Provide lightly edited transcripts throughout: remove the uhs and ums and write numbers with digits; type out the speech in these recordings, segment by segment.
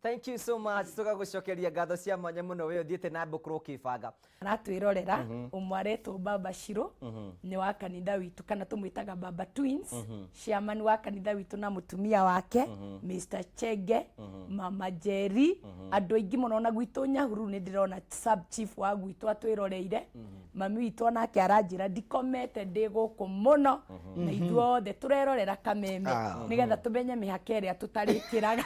Thank you so much. Tũgagũcokeria ngatho cia mwanya mũno we ũthiĩte na mbere gũkorwo ũkĩbanga. Aratwĩrorera ũmwe aretwo Baba Shiro, nĩ wa kanitha witũ kana tũmwĩtaga Baba Twins, chairman wa kanitha witũ na mũtumia wake Mr Chege, Mama Jerry, andũ aingĩ mũno na gwitũ Nyahururu nĩ ndĩrona sub chief wa gwitũ atwĩroreire. Mami witũ onake aranjĩra ndikomete ndĩ gũkũ mũno, na ithuothe tũrerorera kameme nĩgetha tũmenye mĩhaka ĩrĩa tũtarĩkĩraga.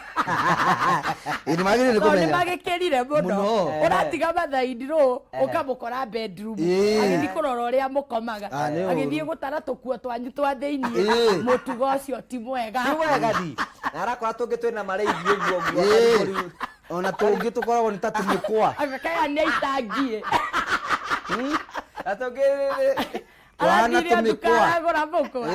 Ĩ, nĩ magĩrĩire nĩ Tondũ nĩ kũmenya. magĩkĩrire mũno. Mũno. Ũratiga mathaindirũ ũkamũkora bedroom agĩthiĩ kũrora ũrĩa mũkomaga, Ah, nĩ ũru. agĩthiĩ gũtara tũkuo twanyu twa thĩiniĩ. Mũtugo ũcio ti mwega. Ti wega di. Na arakora tũngĩ twĩna marĩithi ũguo ũguo. Ĩ, ona tũngĩ tũkoragwo nĩ ta tũmĩkwa. Agakaya nĩ aitangie. Na tũngĩ Twana Arathire nduka tũmĩkwa. aragũra mũkwa.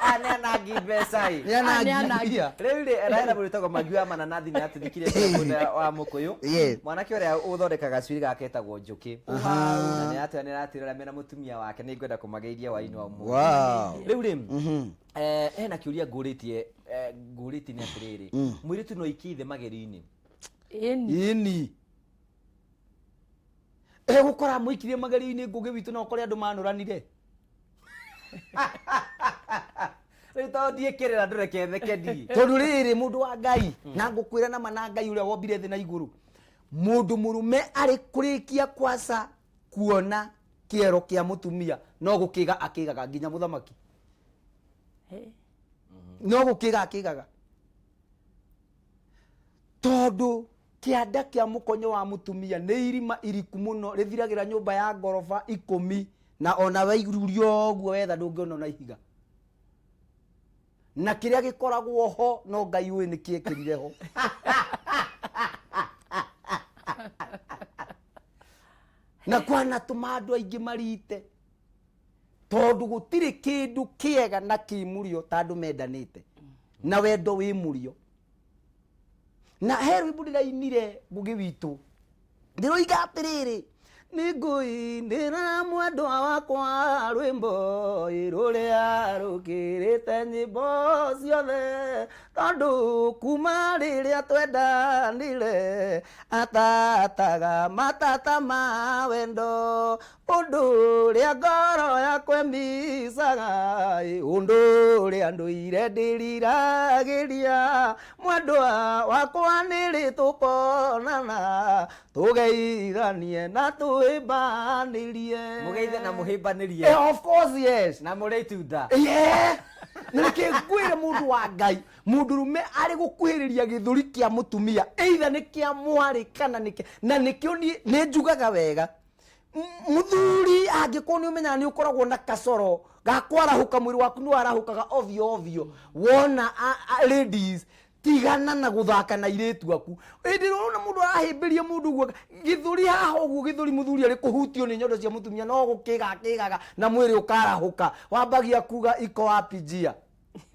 Aya nĩ anangi mbeca ĩ. Nĩ Nĩ anangi. anangi. Rĩu rĩ, hena mũndũ wĩtagwo Mwangi wa mananathi nĩ atũthikire mũgũnda wa mũkũyũ. Mwanake ũrĩa ũthondekaga cuiri gake etagwo Njũkĩ. Na nĩ atwĩra nĩ aratwĩrora mena mũtumia wake, nĩ ngwenda kũmageithia hwaĩ-inĩ wa ũmũthĩ. Rĩu rĩ, hena kĩũria ngũrĩtie, ngũrĩtie nĩ atĩrĩrĩ, mũirĩtu no aikie ithe magerio-inĩ? Ĩni. Ĩni. Egũkora mũikirie magerio-inĩ Ngũgĩ witũ na ũkore andũ manũranire. Rĩu tondũ ndiĩkĩrĩra ndũreke theke ndi. Tondũ rĩrĩ mũndũ wa Ngai, na ngũkwĩra nama na Ngai ũrĩa wombire thĩ na igũrũ, mũndũ mũrũme arĩ kũrĩkia kwaca kuona kĩero kĩa mũtumia no gũkĩga akĩgaga nginya mũthamaki. No gũkĩga akĩgaga. Tondũ kĩanda kĩa mũkonyo wa mũtumia nĩ irima iriku mũno rĩthiragĩra nyũmba ya ngoroba 10, na ona wairuria ũguo wetha ndũngĩona ona ihiga. Na kĩrĩa gĩkoragwo ho no Ngai ũĩ nĩ kĩekĩrire ho. Na kwanatũma andũ aingĩ marite, tondũ gũtirĩ kĩndũ kĩega na kĩ mũrio ta andũ mendanĩte na wendo wĩ mũrio. Na he rwĩmbo ndĩrainire Ngũgĩ witũ, ndĩroiga atĩrĩrĩ, nĩ ngũinĩra mwendwa wakwa rwĩmbo rũrĩa rũkĩrĩte nyĩmbo ciothe, tondũ kuma rĩrĩa twendanire atataga matata ma wendo, ũndũ ũrĩa ngoro yakwa ĩmicaga, ũndũ ũrĩa ndũire ndĩriragĩria, mwendwa wakwa nĩrĩ tũkonana, tũgeithanie na twĩmbanĩrie. Mũgeithe na mũhĩmbanĩrie. Of course, yes. Na mũrĩe itunda. Yeah. Na reke ngwĩre mũndũ wa Ngai, mũndũrũme arĩ gũkuhĩrĩria gĩthũri kĩa mũtumia, either nĩ kĩa mwarĩ kana nĩ kĩa, na nĩkĩo niĩ nĩ njugaga wega. Mũthuri angĩkorwo nĩ ũmenyaga nĩ ũkoragwo na kacoro ga kwarahũka, mwĩrĩ waku nĩ warahũkaga ovyo ovyo, wona ladies, tigana na gũthaka na airĩtu aku. Hĩndĩ ĩrĩa ũrona mũndũ arahĩmbĩria mũndũ ũguo gĩthũri haha ũguo gĩthũri, mũthuri arĩ kũhutio nĩ nyondo cia mũtumia no gũkĩga akĩgaga na mwĩrĩ ũkarahũka, wambagia kuga iko wapi njia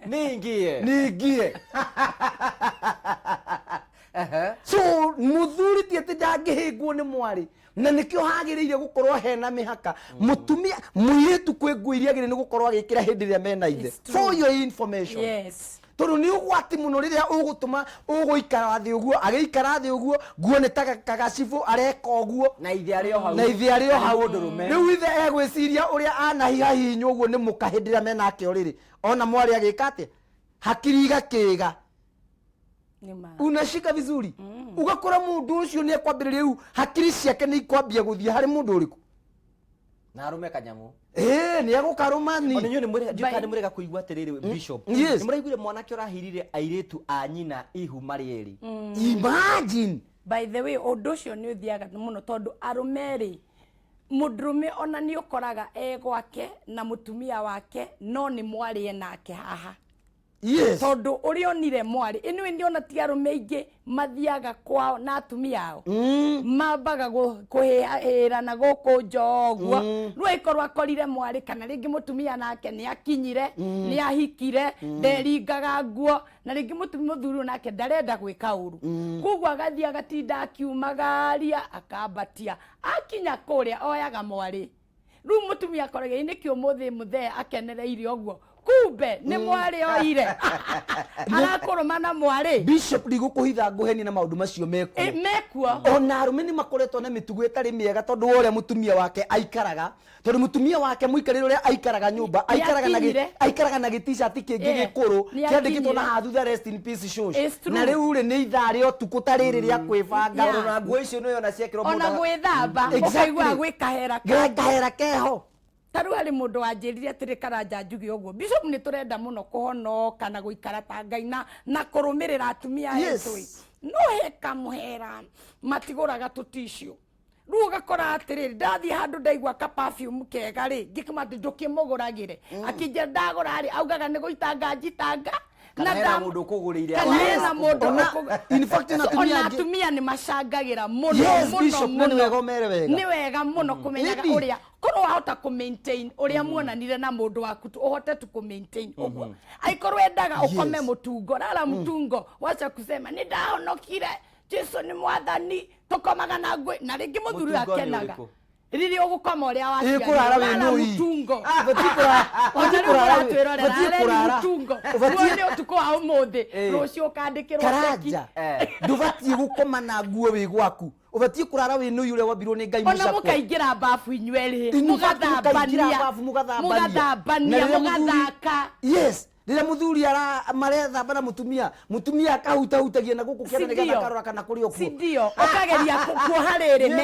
Ningie. Ningie. So mũthuri ti atĩ ndangĩhĩngwo nĩ mwarĩ, na nĩkĩo hagĩrĩire gũkorwo hena mĩhaka. Mũtumia mũirĩtu kwĩ nguo iria agĩrĩire nĩ gũkorwo agĩkĩra hĩndĩ ĩrĩa mena ithe. It's true. For your information. Tondũ nĩ ũgwati mũno rĩrĩa ũgũtũma ũgũikara thĩ ũguo, agĩikara thĩ ũguo nguo nĩ ta kagacibũ areka ũguo, na ithe arĩ o hau, na ithe arĩ o hau. Mũndũrũme. Rĩu ithe egwĩciria ũrĩa anahihahinywo ũguo nĩ mũka hĩndĩ ĩrĩa menake ũrĩrĩ, ona mwarĩ agĩka atĩa, hakiri igakĩga. Nĩ ma. Unashika vizuri. Ũgakora mũndũ ũcio nĩ ekwambĩrĩria rĩu hakiri ciake nĩ ikwambia gũthiĩ harĩ mũndũ ũrĩkũ. Na arume kanyamu. Ĩĩ, nĩ egũkarũmani. Ona inyuĩ nĩ mũrega, ndiũĩ kana nĩ mũrega kũigua atĩrĩrĩ, Bishop. Yes. Nĩ mũraiguire mwanake ũrahirire airĩtu a nyina ihu marĩ erĩ? Imagine. By the way, ũndũ ũcio nĩ ũthiaga mũno tondũ arũme rĩ, mũndũrũme ona nĩ ũkoraga e gwake na mũtumia wake no nĩ mwarĩ enake haha. Tondũ ũrĩa onire mwarĩ ĩnĩwe nĩ ona ti arũme aingĩ mathiaga kwao na atumia ao, mambaga kũhĩhĩrana gũkũ nja ũguo. Rĩu angĩkorwo akorire mwarĩ kana rĩngĩ mũtumia nake nĩ akinyire, nĩ ahikire, nderingaga nguo, na rĩngĩ mũthuri ũyũ nake ndarenda gwĩka ũru, koguo agathiĩ agatinda akiumagaria akambatia, akinya kũrĩa oyaga mwarĩ. Rĩu mũtumia akoraga nĩkĩ ũmũthĩ mũthee akenereire ũguo. Kumbe nĩ mwarĩ oire arakũrũma na mwarĩ. Bishop, ndigũkũhitha, ngũhenia na maũndũ macio mekuo. Mekuo. Ona arũme nĩ makoretwo na mĩtugo ĩtarĩ mĩega tondũ wa ũrĩa mũtumia wake aikaraga, tondũ mũtumia wake mũikarĩre ũrĩa aikaraga nyũmba aikaraga na Nĩakinyire. Aikaraga na gĩticati kĩngĩ gĩkũrũ kĩandĩkĩtwo na Nĩakinyire. haha thutha, "Rest in peace shosh." It's true. Na rĩu rĩ, nĩ ithaa rĩa ũtukũ ta rĩrĩ rĩa kwĩbanga. Ona nguo icio nĩ yona ciekĩrwo Ona mũndũ gwĩthamba ũkaigua gwĩ kahera. Kahera keho. Ta rĩu harĩ mũndũ wanjĩrire atĩrĩ, Karanja, njuge ũguo, Bishop, nĩ tũrenda mũno kũhonoka na gũikara ta Ngai na kũrũmĩrĩra atumia etũ ĩ. No he kamũhera matigũraga tũticiũ. Rĩu ũgakora atĩrĩrĩ, ndathiĩ handũ ndaigua ka perfume kega rĩ, ngĩkĩma atĩ ndũkĩmũgũragĩre, akĩnjĩra ndagũra rĩ, augaga nĩ gũitanga njitanga. Kana Na hena mũndũ ũkũgũrĩire. Kana hena mũndũ In fact, ona So, atumia ona atumia nĩ macangagĩra mũno Yes, mũno Bishop, na nĩ mũno. wega ũmere wega. Nĩ wega mũno kũmenyaga Ĩni. ũrĩa korwo wahota kũ maintain ũrĩa muonanire na mũndũ waku tu, ũhote tu kũ maintain ũguo. Aikorwo endaga ũkome mũtungo, rara mũtungo, wacha kusema nĩ ndahonokire, Jesu nĩ mwathani, tũkomaga na ngũĩ na rĩngĩ mũthuri Mũtungo nĩ akenaga ũrĩkũ? Rĩrĩa ũgũkoma ũrĩa Ĩ, kũrara wĩ waciarirwo, rara nũi. mũtungo. Ũbatiĩ kũrara, Ona ũbatiĩ rĩu kũrara mũratwĩrorera, ũbatiĩ areni kũrara. mũtungo. Ũbatiĩ Muone ũtukũ wa ũmũthĩ, rũciũ ũkandĩkĩrwo ceki. Karanja, ndũbatiĩ gũkoma na nguo wĩ gwaku, ũbatiĩ kũrara wĩ nũi ũrĩa wambirwo nĩ Ngai Ona mũcakwe. mũkaingĩra babu inyuerĩ, In fact, mũkaingĩra mũgathambania, babu, mũgathambania. Na mũgathambania, rĩrĩa mũthuri- mũgathaka. Yes, rĩrĩa mũthuri ara marethamba na mũtumia, mũtumia akahutahutagia na gũkũ kĩanda nĩgetha Sindio? akarora kana kũrĩ o kuo. Sindio? Ũkageria kuoha rĩrĩ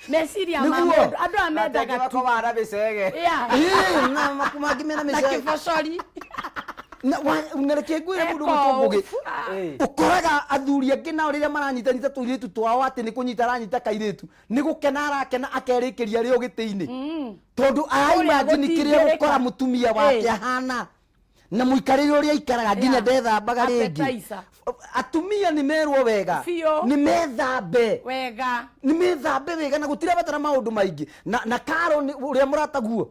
meciria ma Nĩguo. mũndũ. Andũ aya mendaga tu makomaga na mĩcege. Ĩĩ, na mangĩ mena na mĩcege. kĩbocori. Na reke ngwĩre mũndũ Eko. gwĩtwo Ngũgĩ, ũkoraga athuri angĩ nao rĩrĩa maranyitanyita tũirĩtu twao, atĩ nĩ kũnyita aranyita kairĩtu, nĩ gũkena arakena, akerĩkĩria rĩo gĩtĩ-inĩ, tondũ araimagine kĩrĩa gũtingĩrĩka. gũkora mũtumia wake ahana na mũikarĩre ũrĩa aikaraga nginya ndethambaga rĩngĩ. Appetizer. Atumia nĩ merwo wega Biũ. nĩ methambe Wega. Nĩ methambe wega na gũtirabatara maũndũ maingĩ na karo ũrĩa mũrataguo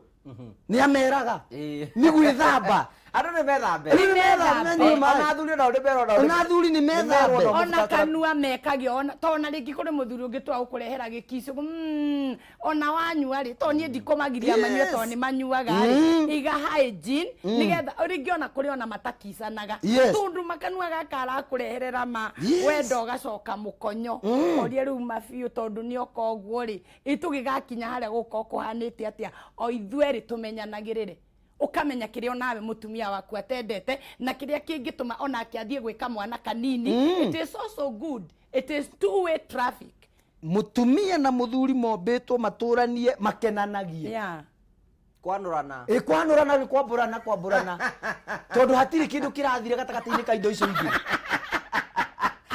nĩ ameraga nĩ gwĩthamba. Andũ nĩ methambe. Nĩ methambe, manyue Ona maĩ. athuri onao nĩ merwo nao Ona athuri nĩ methambe. Nĩ merwo Ona kanua mekagio, ona to ona rĩngĩ kũrĩ mũthuri ũngĩ twa gũkũrehera gĩkicio, ona wanyua rĩ, to niĩ ndikũmagiria manyue, to nĩ manyuaga rĩ, iga hygiene nĩgetha rĩngĩ ona kũrĩ ona matakicanaga, tondũ makanua gaka arakũreherera ma wenda ũgacoka mũkonyo orie rĩu mabiũ, tondũ nĩ oka ũguo rĩ, ĩtũgĩgakinya harĩa gũkorwo kũhanĩte atĩa, o ithuerĩ tũmenyanagĩrĩre, ũkamenya kĩrĩa onawe mũtumia waku atendete na kĩrĩa kĩngĩtũma onake athiĩ gwĩka mwana kanini. It is also good, it is two way traffic. Mũtumia na mũthuri mombĩtwo matũranie makenanagie. Kwanũrana. Ĩ, kwanũrana nĩ kwambũrana, kwambũrana, tondũ hatirĩ kĩndũ kĩrathira gatagatĩ-inĩ ka indo icio igĩrĩ.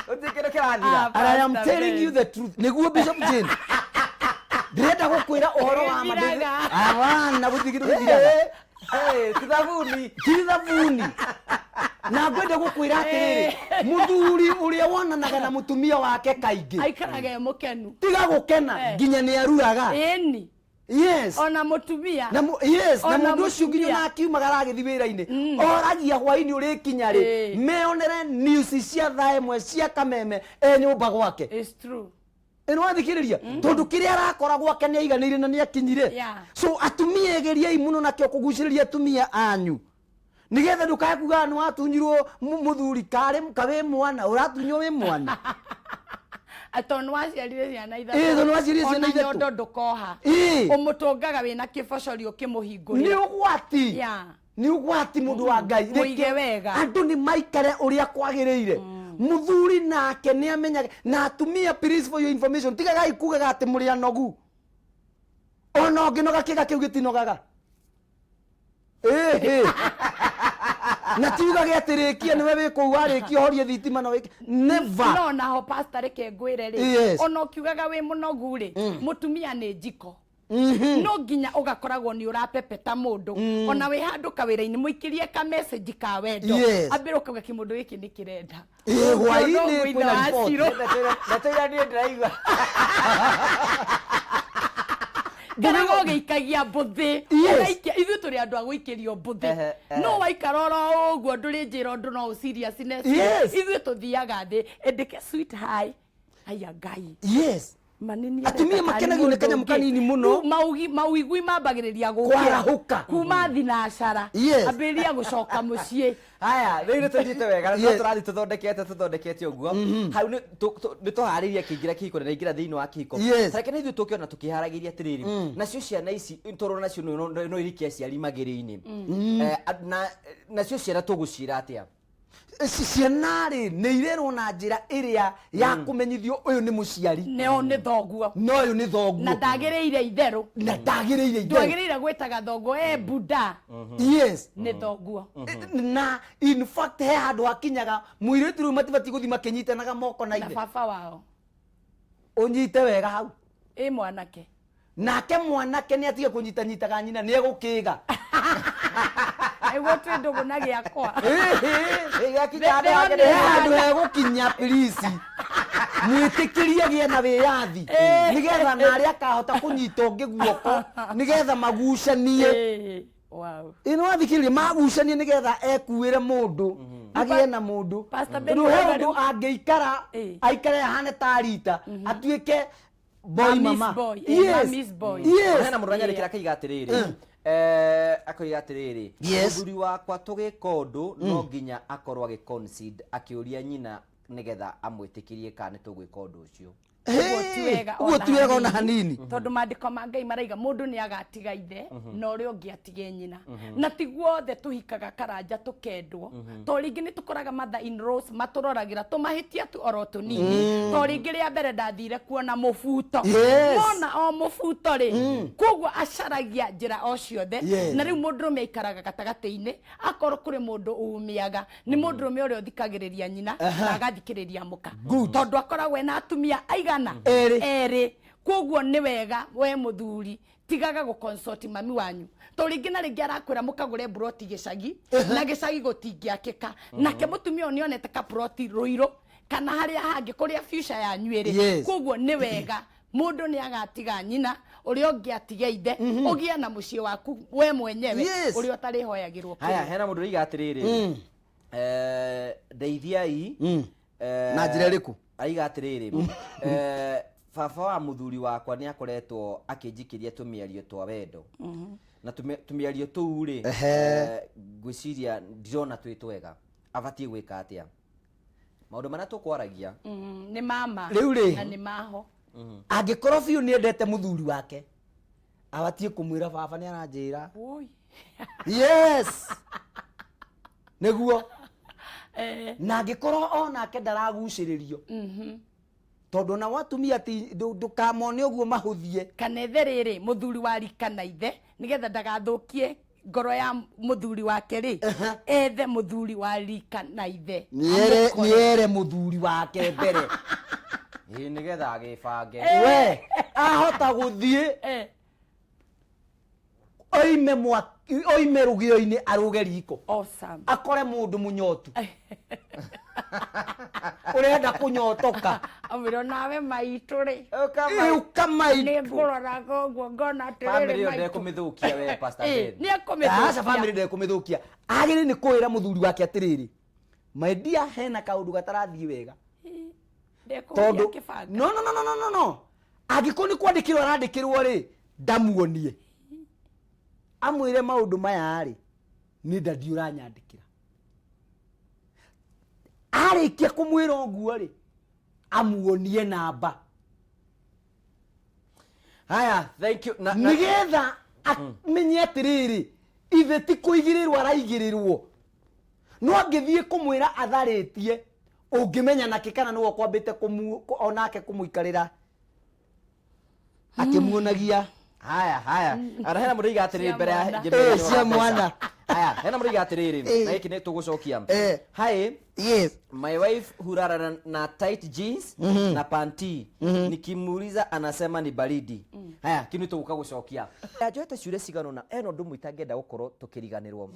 Gũtirĩ kĩndũ kĩrathira. Ah, And I am Pastor telling Ben. you the truth. Nĩguo, Bishop Jane, ndĩrenda gũkwĩra ũhoro wa ma. Gĩthiraga. Awana, gũtirĩ kĩndũ gĩthiraga. Ti thabuni. Ti thabuni. Na ngwenda gũkwĩra atĩrĩrĩ, mũthuri ũrĩa wonanaga na mũtumia wake kaingĩ, Aikaraga e mũkenu. Tiga gũkena, nginya nĩ aruraga. Ĩni. Ona mũtumia. Yes, na Ona mũndũ ũcio nginya mũtumia. ona akiumaga aragĩthiĩ wĩra-inĩ, oragia hwainĩ ũrĩkinya rĩ, meonere news cia thaa 1 cia kameme e nyũmba gwake. It's true. Ĩno wathikĩrĩria, tondũ kĩrĩa arakora gwake nĩ aiganĩire na nĩ akinyire. So atumia, egeriai mũno nakĩo kũgucĩrĩria atumia anyu, nĩgetha ndũkae kugaga nĩ watunyirwo mũthuri karĩ kawĩ mwana ũratunywo wĩ mwana. Tondũ nĩ waciarire ciana. Ĩĩ, tondũ nĩ waciarire ciana Ona ithatũ. nyondo ndũkoha. Ũmũtũngaga wĩna kĩbocori Nĩ ũkĩmũhingũrĩra. ũgwati. Nĩ ũgwati, mũndũ wa Ngai. Mũige wega. Andũ nĩ maikare ũrĩa kwagĩrĩire. Mũthuri nake nĩ amenyaga. Na atumia, please, for your information, tigagai kugaga atĩ mũrĩ anogu. Ona ũngĩnoga, kĩga kĩu gĩtinogaga. Ĩhĩ, na tiugage atĩ rĩkia nĩwe wĩ kũu, warĩkia ũhorie thitima na wĩke, never. No naho, pastor, reke ngwĩre rĩ, ona ũkiugaga wĩ mũnogu rĩ, mũtumia nĩ njiko. No nginya ũgakoragwo nĩ ũrapepeta mũndũ, ona wĩ handũ kawĩra-inĩ, mũikĩrie ka message ka wendo. Ambĩra ũkauga kĩmũndũ gĩkĩ nĩ kĩrenda. Ĩĩ, hwaĩ-inĩ Ũngĩona kwĩna wa report. Ciro. Ndeto iria niĩ ndĩraigua. Ngaragwo ũgĩikagia mbũthĩ. Ũgaikia, ithuĩ tũrĩ andũ a gũikĩrio mbũthĩ. Ehe, ehe. No waikara oro ũguo ndũrĩ njĩra ũndũ no seriousness. Ithuĩ tũthiaga thĩ, ĩndĩke sweet hi, aya Ngai. Yes. Manini. Atumia makenagio nĩ kanyamũ kanini mũno. Maugi mauigui mambagĩrĩria gũkĩra. Kwarahũka. Kuma thinacara. Ambĩrĩria gũcoka mũciĩ. Haya, rĩu nĩ tũthiĩte wega na tũrathiĩ tũthondekete ũguo. Hau nĩ tũharĩirie akĩingĩra kĩhiko na aingĩra thĩinĩ wa kĩhiko. Reke na ithuĩ tũke ona tũkĩharagĩria atĩrĩrĩ, nacio ciana ici tũrona nacio no irikie aciari magĩrĩ-inĩ. Na nacio ciana tũgũciĩra atĩa? Ciana rĩ nĩ irerwo na njĩra ĩrĩa ya kũmenyithio ũyũ nĩ mũciari. Nĩo nĩ thoguo. Na ũyũ nĩ thoguo. Na ndagĩrĩire itherũ. Na ndagĩrĩire itherũ. Ndwagĩrĩire gwĩtaga thoguo e buda. Nĩ thoguo. Na in fact he handũ hakinyaga mũirĩtu rĩu matibatiĩ gũthiĩ makĩnyitanaga moko na ithe. Na baba wao. Ũnyite wega hau. Ĩ mwanake. Nake mwanake nĩ atige kũnyitanyitaga nyina nĩ egũkĩga. Nĩguo twĩ ndũgũ na gĩakwa. He handũ hegũkinya please. Mwĩtĩkĩrie agĩe na wĩyathi. Nĩgetha narĩ akahota kũnyita ũngĩ guoko. Nĩgetha magucanie. Ĩno wathikĩrĩria magucanie nĩgetha ekuĩre mũndũ. Agĩe na mũndũ. Tondũ he ũndũ angĩikara aikare ahane ta rita atuĩke boy mama. Boy. Yes. Boy. Yes. Hena mũndũ aranyandĩkĩra akaiga atĩrĩrĩ. Akoiga atĩrĩrĩ. Mũthuri wakwa tũgĩka ũndũ no nginya akorwo agĩ concede akĩũria nyina nĩgetha amwĩtĩkĩrie kana nĩ tũgwĩka ũndũ ũcio. Ũguo ti wega ona hanini. Tondũ maandĩko ma Ngai maraiga mũndũ nĩ agatiga ithe na ũrĩa ũngĩ atige nyina. Na ti guothe tũhikaga karanja tũkendwo. To rĩngĩ nĩ tũkoraga mother in laws matũroragĩra tũmahĩtia tu oro tũnini. To rĩngĩ rĩa mbere ndathire kuona mũbuto. Mona o mũbuto rĩ, koguo acaragia njĩra o ciothe. Na rĩu mũndũrũme aikaraga gatagatĩ-inĩ, akorwo kũrĩ mũndũ umĩaga nĩ mũndũrũme ũrĩa ũthikagĩrĩria nyina na agathikĩrĩria mũka. Tondũ akoragwo ena atumia aigana erĩ. Koguo nĩ wega we mũthuri tigaga gũconsult mami wanyu. To rĩngĩ na rĩngĩ arakwĩra mũkagũre broti gĩcagi na gĩcagi gũtingĩakĩka. Nake mũtumia ũyũ nĩonete ka broti Rũirũ kana harĩa hangĩ kũrĩa future yanyu ĩrĩ. Koguo nĩ wega mũndũ nĩ agatiga nyina ũrĩa ũngĩ atige ithe ũgĩe na mũciĩ waku we mwenyewe ũrĩa ũtarĩhoyagĩrwo. Haya, hena mũndũ ũraiga atĩrĩrĩ, ndeithiai na njĩra ĩrĩkũ? Aiga atĩrĩrĩ, baba wa mũthuri wakwa nĩ akoretwo akĩnjikĩria tũmĩario twa wendo. Na tũmĩario tũu rĩ, ngwĩciria ndirona twĩ twega. Abatiĩ gwĩka atĩa? Maũndũ marĩa tũkwaragia nĩ mama rĩu rĩ na nĩ maho. Angĩkorwo biũ nĩ endete mũthuri wake, abatiĩ kũmwĩra baba nĩ aranjĩra. Yes. Nĩguo. Na angĩkorwo onake ndaragucĩrĩrio. Tondũ na watumia ti ndũkamone ũguo mahũthie. Kana ethe rĩrĩ mũthuri wa rika na ithe nĩgetha ndagathũkie ngoro ya mũthuri wake rĩ, ethe mũthuri wa rika na ithe. Nĩere mũthuri wake mbere. Ĩ nĩgetha agĩbange. We ahota gũthiĩ oime oime rũgĩo-inĩ arũge riko. Akore mũndũ mũnyotu. Ũrenda kũnyotoka. Amwĩra nawe maitũ rĩ. Ũka maitũ. Nĩ ngũroraga ũguo ngona atĩrĩrĩ Family ĩyo maitũ. ndekũmĩthũkia we Pastor Ben. Nĩ ekũmĩthũkia. Aca family ndekũmĩthũkia. Agĩrĩire nĩ kwĩra mũthuri wake atĩrĩrĩ, my dear, hena kaũndũ gatarathiĩ wega. Ndekũhuria kĩbanga. No, no, no, no, no, no. Angĩkorwo nĩ kwandĩkĩrwo arandĩkĩrwo rĩ, ndamuonie. Amwĩre maũndũ maya rĩ, nĩ ndadi ũranyandĩkĩra. Arĩkia kũmwĩra ũguo rĩ, amuonie namba. Haya, thank you. Nĩgetha amenye atĩrĩrĩ, ithe ti kũigĩrĩrwo araigĩrĩrwo. No angĩthiĩ kũmwĩra atharĩtie, ũngĩmenya nakĩ kana nĩwe ũkwambĩte onake kũmũikarĩra akĩmuonagia. Haya, haya. Ara hena mũndũ oiga atĩrĩrĩ mbere ya Cia mwana. Haya, hena mũndũ oiga atĩrĩrĩ, na gĩkĩ nĩ tũgũcokia. Hi. Yes. My wife hurara na tight jeans na panty. Nikimuuliza anasema ni baridi. Haya, kinu tũgũka gũcokia. Njoete ciũria cigana ũna, ena ũndũ ũmwe itangĩenda gũkorwo tũkĩriganĩrwo.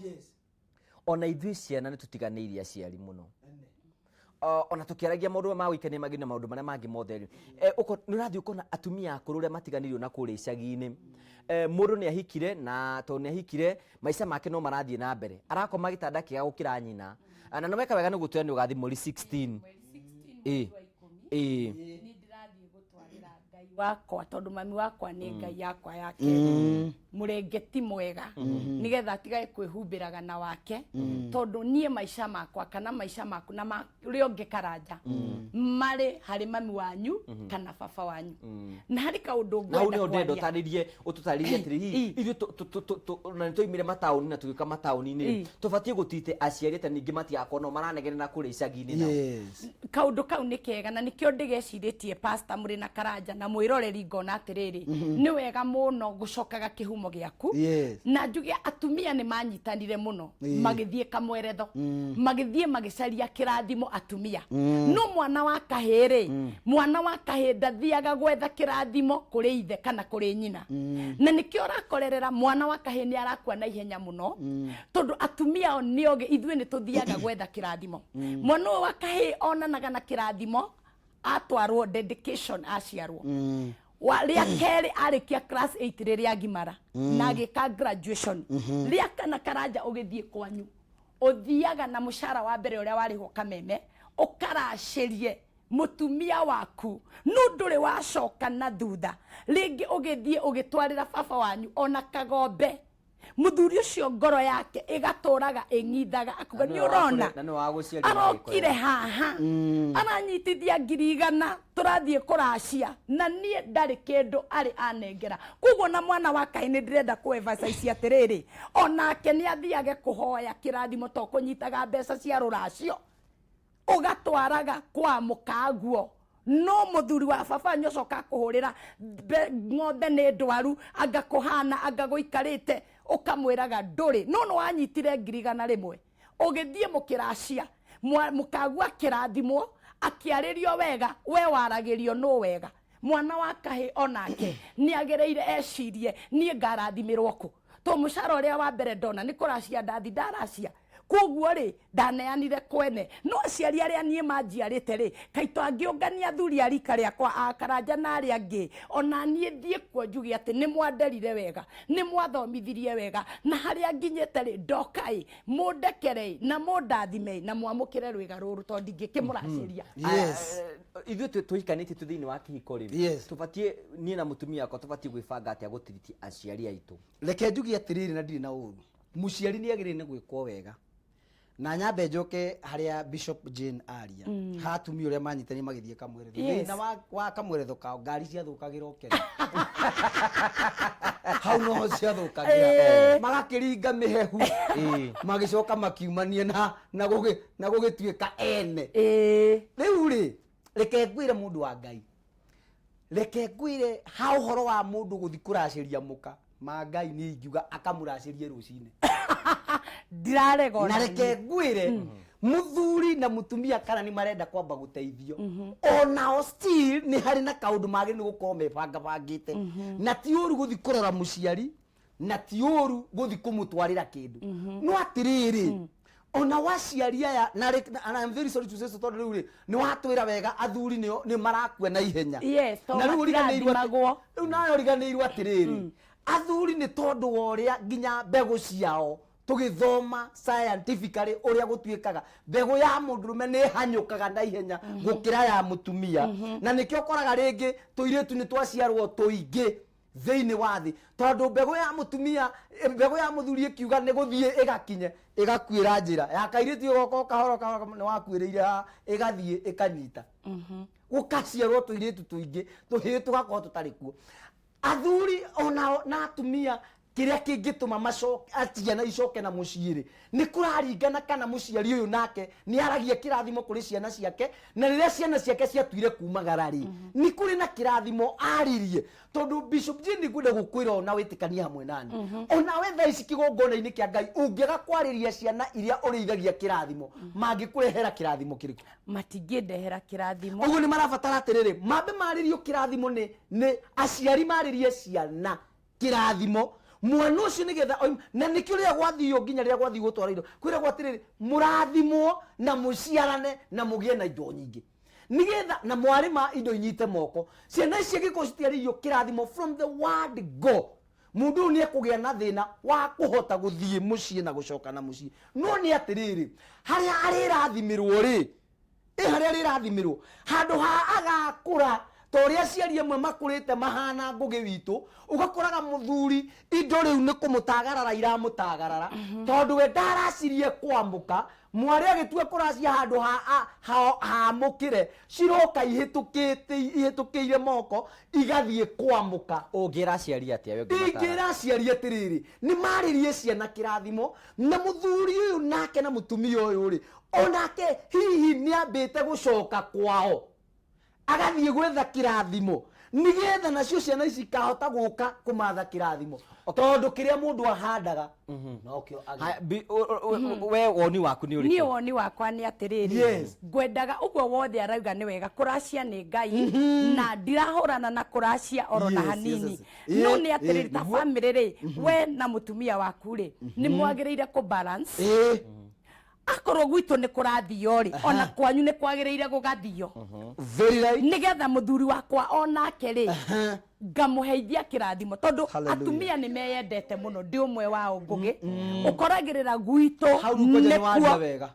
Ona ithuĩ ciana nĩ tũtiganĩirie aciari mũno. Ona tũkĩaragia maũndũ ma gũikania mangĩ na maũndũ marĩa mangĩ mothe rĩ. Nĩ ũrathiĩ ũkona atumia akũrũ ũrĩa matiganĩirio na kũrĩa icagi-inĩ. Mũndũ nĩ ahikire na tondũ nĩ ahikire maica make no marathiĩ na mbere. Arakoma gĩtanda kĩega gũkĩra nyina. Na nĩ weka wega nĩ gũtwĩra nĩ ũgathiĩ mweri 16. Nĩ ndĩrathiĩ gũtwarĩra Ngai Wakwa, tondũ mami wakwa nĩ Ngai yakwa ya kerĩ, mũrengeti mwega, nĩgetha atigage kwĩhumbĩraga na wake, tondũ niĩ maica makwa kana maica maku na ma ũrĩa ũngĩ Karanja marĩ harĩ mami wanyu kana baba wanyu. Na harĩ kaũndũ Na hau ngwenda nĩho ndĩrenda kwaria. Ũtarĩrie, ũtũtarĩrie atĩrĩ, hihi ithuĩ na nĩtwaimire mataũni na tũgĩũka mataũni-inĩ rĩ, tũbatiĩ gũtite aciari atĩa ningĩ matigakorwo no maranegenera kũrĩa icagi-inĩ nao? Kaũndũ kau nĩ kega, na nĩkĩo ndĩgecirĩtie, pastor, mũrĩ na Karanja na mwĩroreri, ngona atĩrĩrĩ, nĩ wega mũno gũcokaga kĩhumo gĩaku. Na njuge atumia nĩ manyitanire mũno, magĩthiĩ kamweretho, magĩthiĩ magĩcaria kĩrathimo atumia. No mwana wa kahĩĩ rĩ, mwana wa kahĩĩ ndathiaga gwetha kĩrathimo kũrĩ ithe kana kũrĩ nyina, na nĩkĩo ũrakorerera mwana wa kahĩĩ nĩ arakua na ihenya mũno, tondũ atumia o nĩ ogĩ. Ithuĩ nĩ tũthiaga gwetha kĩrathimo. Mwana ũyũ wa kahĩĩ onanaga na kĩrathimo atwarwo dedication, aciarwo wa rĩa kerĩ, arĩkia class 8 rĩrĩa agimara na agĩka graduation. Rĩa kana, Karanja, ũgĩthiĩ kwanyu ũthiaga na mũcara wa mbere ũrĩa warĩhwo kameme, ũkaracĩrie mũtumia waku, no ndũrĩ wacoka na thutha rĩngĩ ũgĩthiĩ ũgĩtwarĩra baba wanyu ona kagombe. Mũthuri ũcio ngoro yake ĩgatũraga ĩng'ithaga, akuga Na nĩ nĩwe ũrona na nĩwe wagũciarire arokire agĩkũrera. Haha aranyitithia 100,000, tũrathiĩ kũracia na niĩ ndarĩ kĩndũ arĩ anengera. Koguo na mwana wa kaĩ nĩ ndĩrenda kũ emphasize atĩrĩrĩ, onake nĩ athiage kũhoya kĩrathimo, to kũnyitaga mbeca cia rũracio ũgatwaraga kwa mũkaguo. No mũthuri wa baba wanyu acoka akũhũrĩra, ng'ombe nĩ ndwaru, anga kũhana anga gũikarĩte, ũkamwĩraga ndũrĩ. No nĩ wanyitire 100,000 ũgĩthiĩ mũkĩracia, mũkagua kĩrathimwo, akĩarĩrio wega, we waragĩrio no wega. Mwana wa kahĩ onake nĩ agĩrĩire ecirie, niĩ ngarathimĩrwo kũ? To mũcara ũrĩa wa mbere ndona nĩ kũracia ndathi ndaracia, koguo rĩ, ndaneanire kwene. No aciari arĩa niĩ manjiarĩte rĩ, kaito angĩũngania athuri a rika rĩakwa, a Karanja na arĩa angĩ, ona niĩ thiĩ kuo njuge atĩ nĩ mwanderire wega, nĩ mwathomithirie wega, na harĩa nginyĩte rĩ, ndoka ĩ mũndekere na mũndathime na mwamũkĩre rwĩga rũrũ, tondũ ndingĩkĩmũracĩria. Aya, ithuĩ tũhikanĩtie twĩ thĩinĩ wa kĩhiko rĩ, tũbatiĩ, niĩ na mũtumia wakwa tũbatiĩ gwĩbanga atĩa gũtiriti aciari aitũ? Reke njuge atĩrĩrĩ, na ndirĩ na ũru, mũciari nĩ agĩrĩire nĩ gwĩkwo wega. Na nyambe njoke harĩa Bishop Jane aria ha atumia ũrĩa manyitanire magĩthiĩ kamweretho. Thĩna wa kamweretho kao, ngari ciathũkagĩra o Kenya hau noho ciathũkagĩra, magakĩringa mĩhehu, magĩcoka makiumania na gũgĩtuĩka ene. Rĩu rĩ, reke ngwĩre, mũndũ wa Ngai, reke ngwĩre ha ũhoro wa mũndũ gũthi kũracĩria mũka ma Ngai, nĩ ingiuga akamũracĩrie rũcinĩ. Ndirarega ona Na reke niĩ. Ngwĩre, mũthuri na mũtumia kana nĩ marenda kwamba gũteithio, onao still nĩ harĩ na kaũndũ magĩrĩirwo gũkorwo mebangabangĩte. Na ti ũru gũthi kũrora mũciari, na ti ũru gũthi kũmũtwarĩra kĩndũ, no atĩrĩrĩ, ona waciari aya na and I'm very sorry to say so, tondũ rĩu rĩ nĩ watwĩra wega athuri nĩo nĩ marakua na ihenya. Yes, tondũ Na rĩu ũriganĩirwo matirathimagwo. Rĩu nawe ũriganĩirwo atĩrĩrĩ, athuri nĩ tondũ wa ũrĩa nginya mbegũ ciao, tũgĩthoma scientifically ũrĩa gũtuĩkaga, mbegũ ya mũndũrũme nĩ ĩhanyũkaga na ihenya gũkĩra ya mũtumia. Na nĩkĩo ũkoraga rĩngĩ tũirĩtu nĩ twaciarwo tũingĩ thĩinĩ wa thĩ, tondũ mbegũ ya mũtumia, mbegũ ya mũthuri ĩkiuga nĩ gũthiĩ ĩgakinye, ĩgakuĩra njĩra ya kairĩtu, ĩgoka o kahora kahora, nĩ wakuĩrĩire haha, ĩgathiĩ ĩkanyita, gũkaciarwo tũirĩtu tũingĩ, tũhĩĩ tũgakorwo tũtarĩ kuo. Athuri onao na atumia, kĩrĩa kĩngĩtũma macoke ciana icoke na mũciĩ rĩ, nĩ kũraringana kana mũciari ũyũ nake nĩ aragia kĩrathimo kũrĩ ciana ciake, na rĩrĩa ciana ciake ciatuire kumagara rĩ, nĩ kũrĩ na kĩrathimo aririe. Tondũ Bishop Jane, ngwenda gũkwĩra ona wĩtĩkanie hamwe nani, onawe thaa ici kĩgongona-inĩ kĩa Ngai, ũngĩaga kwarĩria ciana iria ũrĩithagia kĩrathimo, mangĩkũrehera kĩrathimo kĩrĩkũ? Matingĩndehera kĩrathimo. Ũguo nĩ marabatara atĩrĩrĩ, mambe marĩrio kĩrathimo nĩ aciari, marĩrie ciana kĩrathimo, mwana ũcio nĩgetha na nĩkĩo rĩrĩa gwathio, nginya rĩrĩa gwathiĩ gũtwara indo, kwĩragwo atĩrĩrĩ, mũrathimwo na mũciarane na mũgĩe na indo nyingĩ, nĩgetha na mwarĩma indo inyite moko. Ciana ici angĩkorwo citiarĩirio kĩrathimo from the word go, mũndũ ũyũ nĩ ekũgĩa na thĩna wa kũhota gũthiĩ mũciĩ na gũcoka na mũciĩ. No nĩ atĩrĩrĩ, harĩa arĩrathimĩrwo rĩ, ĩ harĩa arĩrathimĩrwo, handũ ha agakũra. Ta ũrĩa aciari amwe makũrĩte mahana Ngũgĩ witũ, ũgakoraga mũthuri indo rĩu nĩ kũmũtagarara iramũtagarara, tondũ we ndaracirie kwamũka. Mwarĩ agĩtua kũracia handũ ha ha hamũkĩre, ciroka ihĩtũkĩte, ihĩtũkĩire moko igathiĩ kwamũka. Ũngĩra aciari atĩa we ũngĩmatara? Ingĩra aciari atĩrĩrĩ, nĩ marĩrie ciana kĩrathimo, na mũthuri ũyũ nake na mũtumia ũyũ rĩ, onake hihi nĩ ambĩte gũcoka kwao agathiĩ gwetha kĩrathimo, nĩgetha nacio ciana ici ikahota gũka kũmatha kĩrathimo, tondũ kĩrĩa mũndũ ahandaga nokĩo agĩaga. Haya, we woni waku nĩ Niĩ ũrĩkũ? Woni wakwa nĩ atĩrĩrĩ, ngwendaga ũguo wothe arauga nĩ wega. Kũracia nĩ Ngai, na ndirahũrana na kũracia oro na hanini. No nĩ atĩrĩrĩ, ta bamĩrĩ rĩ, we na mũtumia waku rĩ, nĩ mwagĩrĩire kũ balance. Akorwo gwitũ nĩ kũrathio rĩ, ona kwanyu nĩ kwagĩrĩire gũgathio. Very right. Nĩgetha mũthuri wakwa onake rĩ, ngamũheithia kĩrathimo, tondũ atumia nĩ meyendete mũno. Ndĩ ũmwe wao, Ngũgĩ. Ũkoragĩrĩra gwitũ Hau rĩu kwanja nĩ waria nĩkuo wega.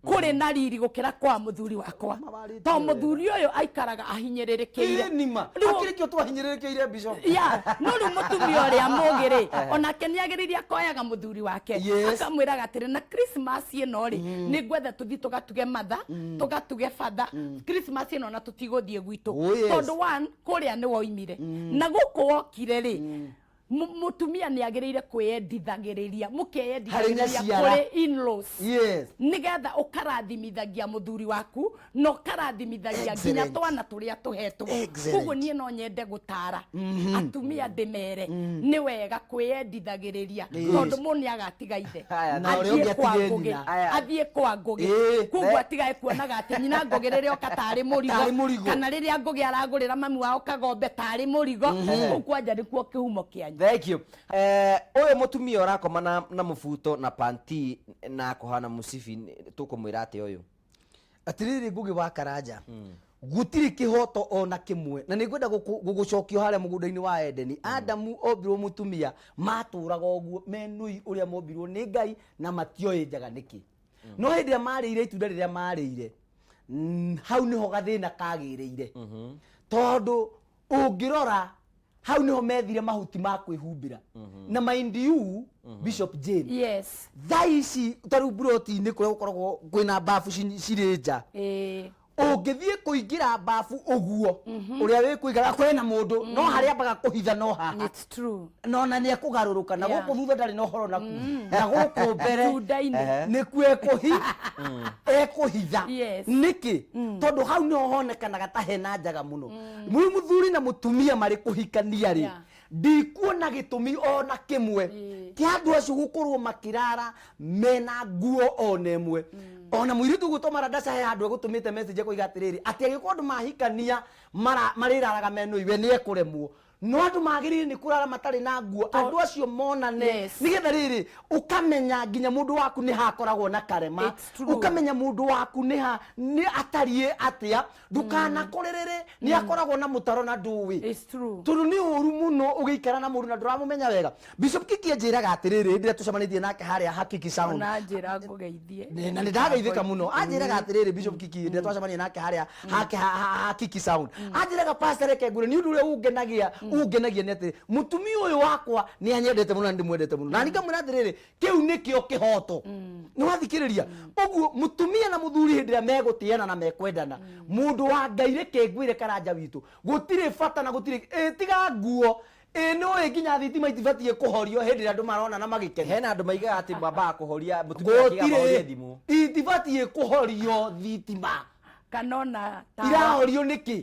Kũrĩ na riri gũkĩra kwa mũthuri wakwa, Mawarĩtie to wega. Mũthuri ũyũ aikaraga ahinyĩrĩrĩkĩire. Ĩĩ, nima. Rĩu- Akĩrĩ kĩo twahinyĩrĩrĩkĩire, Bishop. Ya, no rĩu mũtumia ũrĩa mũgĩ rĩ, onake nĩ agĩrĩire akoyaga mũthuri wake, akamwĩraga atĩrĩ, na Christmas ĩno rĩ, nĩ ngwetha tũthiĩ tũgatuge matha, tũgatuge batha Christmas ĩno, na tũtigũthiĩ gwitũ. Tondũ one, kũrĩa nĩ woimire, na gũkũ wokire rĩ, mũtumia nĩ agĩrĩire kwĩyendithagĩrĩria, mũkeyendithagĩrĩria nyaciara. Kũrĩ in-laws, nĩgetha ũkarathimithagia mũthuri waku na ũkarathimithagia nginya twana tũrĩa tũhetwo. Koguo niĩ no nyende gũtara atumia, ndĩmere nĩ wega kwĩyendithagĩrĩria, tondũ mũndũ nĩ agatiga ithe, Haya, Na ũrĩa athiĩ ũngĩ kwa atige Ngũgĩ, nyina. Aya. Athiĩ kwa Ngũgĩ. Koguo atigage kuonaga atĩ nyina Ngũgĩ rĩrĩa oka tarĩ Tarĩ mũrigo, mũrigo. kana rĩrĩa Ngũgĩ aragũrĩra mami wao kagombe tarĩ mũrigo. Kũu kwanja nĩkuo kĩhumo kĩanyu. Thank you. Ũyũ mũtumia ũrakoma na mũbuto na panti na kũhana mũcibi, tũkũmwĩra atĩa ũyũ? Atirĩrĩ, Ngũgĩ wa Karanja, gũtirĩ kĩhoto ona kĩmwe, na nĩ ngwenda gũgũcokio harĩa mũgũnda-inĩ wa Edeni. Adamu ombirwo mũtumia, matũraga ũguo menũi ũrĩa mombirwo nĩ Ngai na matioĩ njaga nĩkĩ. No hĩndĩ ĩrĩa marĩire itunda rĩrĩa marĩire, hau nĩho gathĩna kagĩrĩire, tondũ ũngĩrora hau nĩho methire mahuti ma kwĩhumbĩra. Na mind you, Bishop Jane, thaa ici ta rĩu mburoti-inĩ kũrĩa gũkoragwo kwĩna babu cirĩ nja, ũngĩthiĩ kũingĩra babu ũguo ũrĩa wĩ kũingĩra kwĩna mũndũ, no harĩa ambaga kũhitha no haha. It's true. No na nĩ ekũgarũrũka na gũkũ thutha ndarĩ na ũhoro naku, na gũkũ mbere Itunda-inĩ. Nĩkuo ekũhitha. Nĩkĩ? Tondũ hau nĩho honekanaga ta hena njaga mũno. Rĩu mũthuri na mũtumia marĩ kũhikania rĩ, ndikuona gĩtũmi ona kĩmwe kĩa andũ acio gũkorwo makĩrara mena nguo ona ĩmwe. Ona mũirĩtu ũgwĩtwo Maradaca he handũ egũtũmĩte message akoiga atĩrĩrĩ, atĩ angĩkorwo andũ mahikania marĩraraga menũi, we nĩ ekũremwo. No andũ magĩrĩire nĩ kũrara matarĩ na nguo, andũ acio monane, nĩgetha rĩrĩ ũkamenya nginya mũndũ waku nĩ hakoragwo na karema. It's true. Ũkamenya mũndũ waku nĩ ha nĩ atariĩ atĩa, ndũkanakorerere nĩ akoragwo na mũtaro na ndũĩ. It's true. Tondũ nĩ ũru mũno ũgĩikara na mũndũ na ndũramũmenya wega. Bishop Kiki anjĩraga atĩrĩrĩ, hĩndĩ ĩrĩa tũcemanĩtie nake harĩa Hakiki Sound, Ona njĩra ngũgeithie. Na nĩ ndageithĩka mũno. Anjĩraga atĩrĩrĩ, Bishop Kiki, hĩndĩ ĩrĩa twacemania nake harĩa hake Hakiki Sound, anjĩraga, "Pastor, reke ngwĩre, nĩ ũndũ ũrĩa ũngenagia nĩ atĩrĩ, mũtumia ũyũ wakwa nĩ anyendete mũno na nĩ ndĩmwendete mũno." Na niĩ ngamwĩra atĩrĩrĩ, kĩu nĩkĩo kĩhoto. Nĩ wathikĩrĩria ũguo mũtumia na mũthuri hĩndĩ ĩrĩa megũtĩana na mekwendana, mũndũ wa Ngai, reke ngwĩre, Karanja witũ, gũtirĩ bata na gũtirĩ tiga nguo ĩ nĩ nginya thitima itibatiĩ kũhorio hĩndĩ ĩrĩa andũ maronana magĩkena. Hena andũ maigaga atĩ mambaga kũhoria, mũtumia akiga mahorie Gũtirĩ thimũ. Itibatiĩ kũhorio thitima. Kana ona tawa. Irahorio nĩkĩ?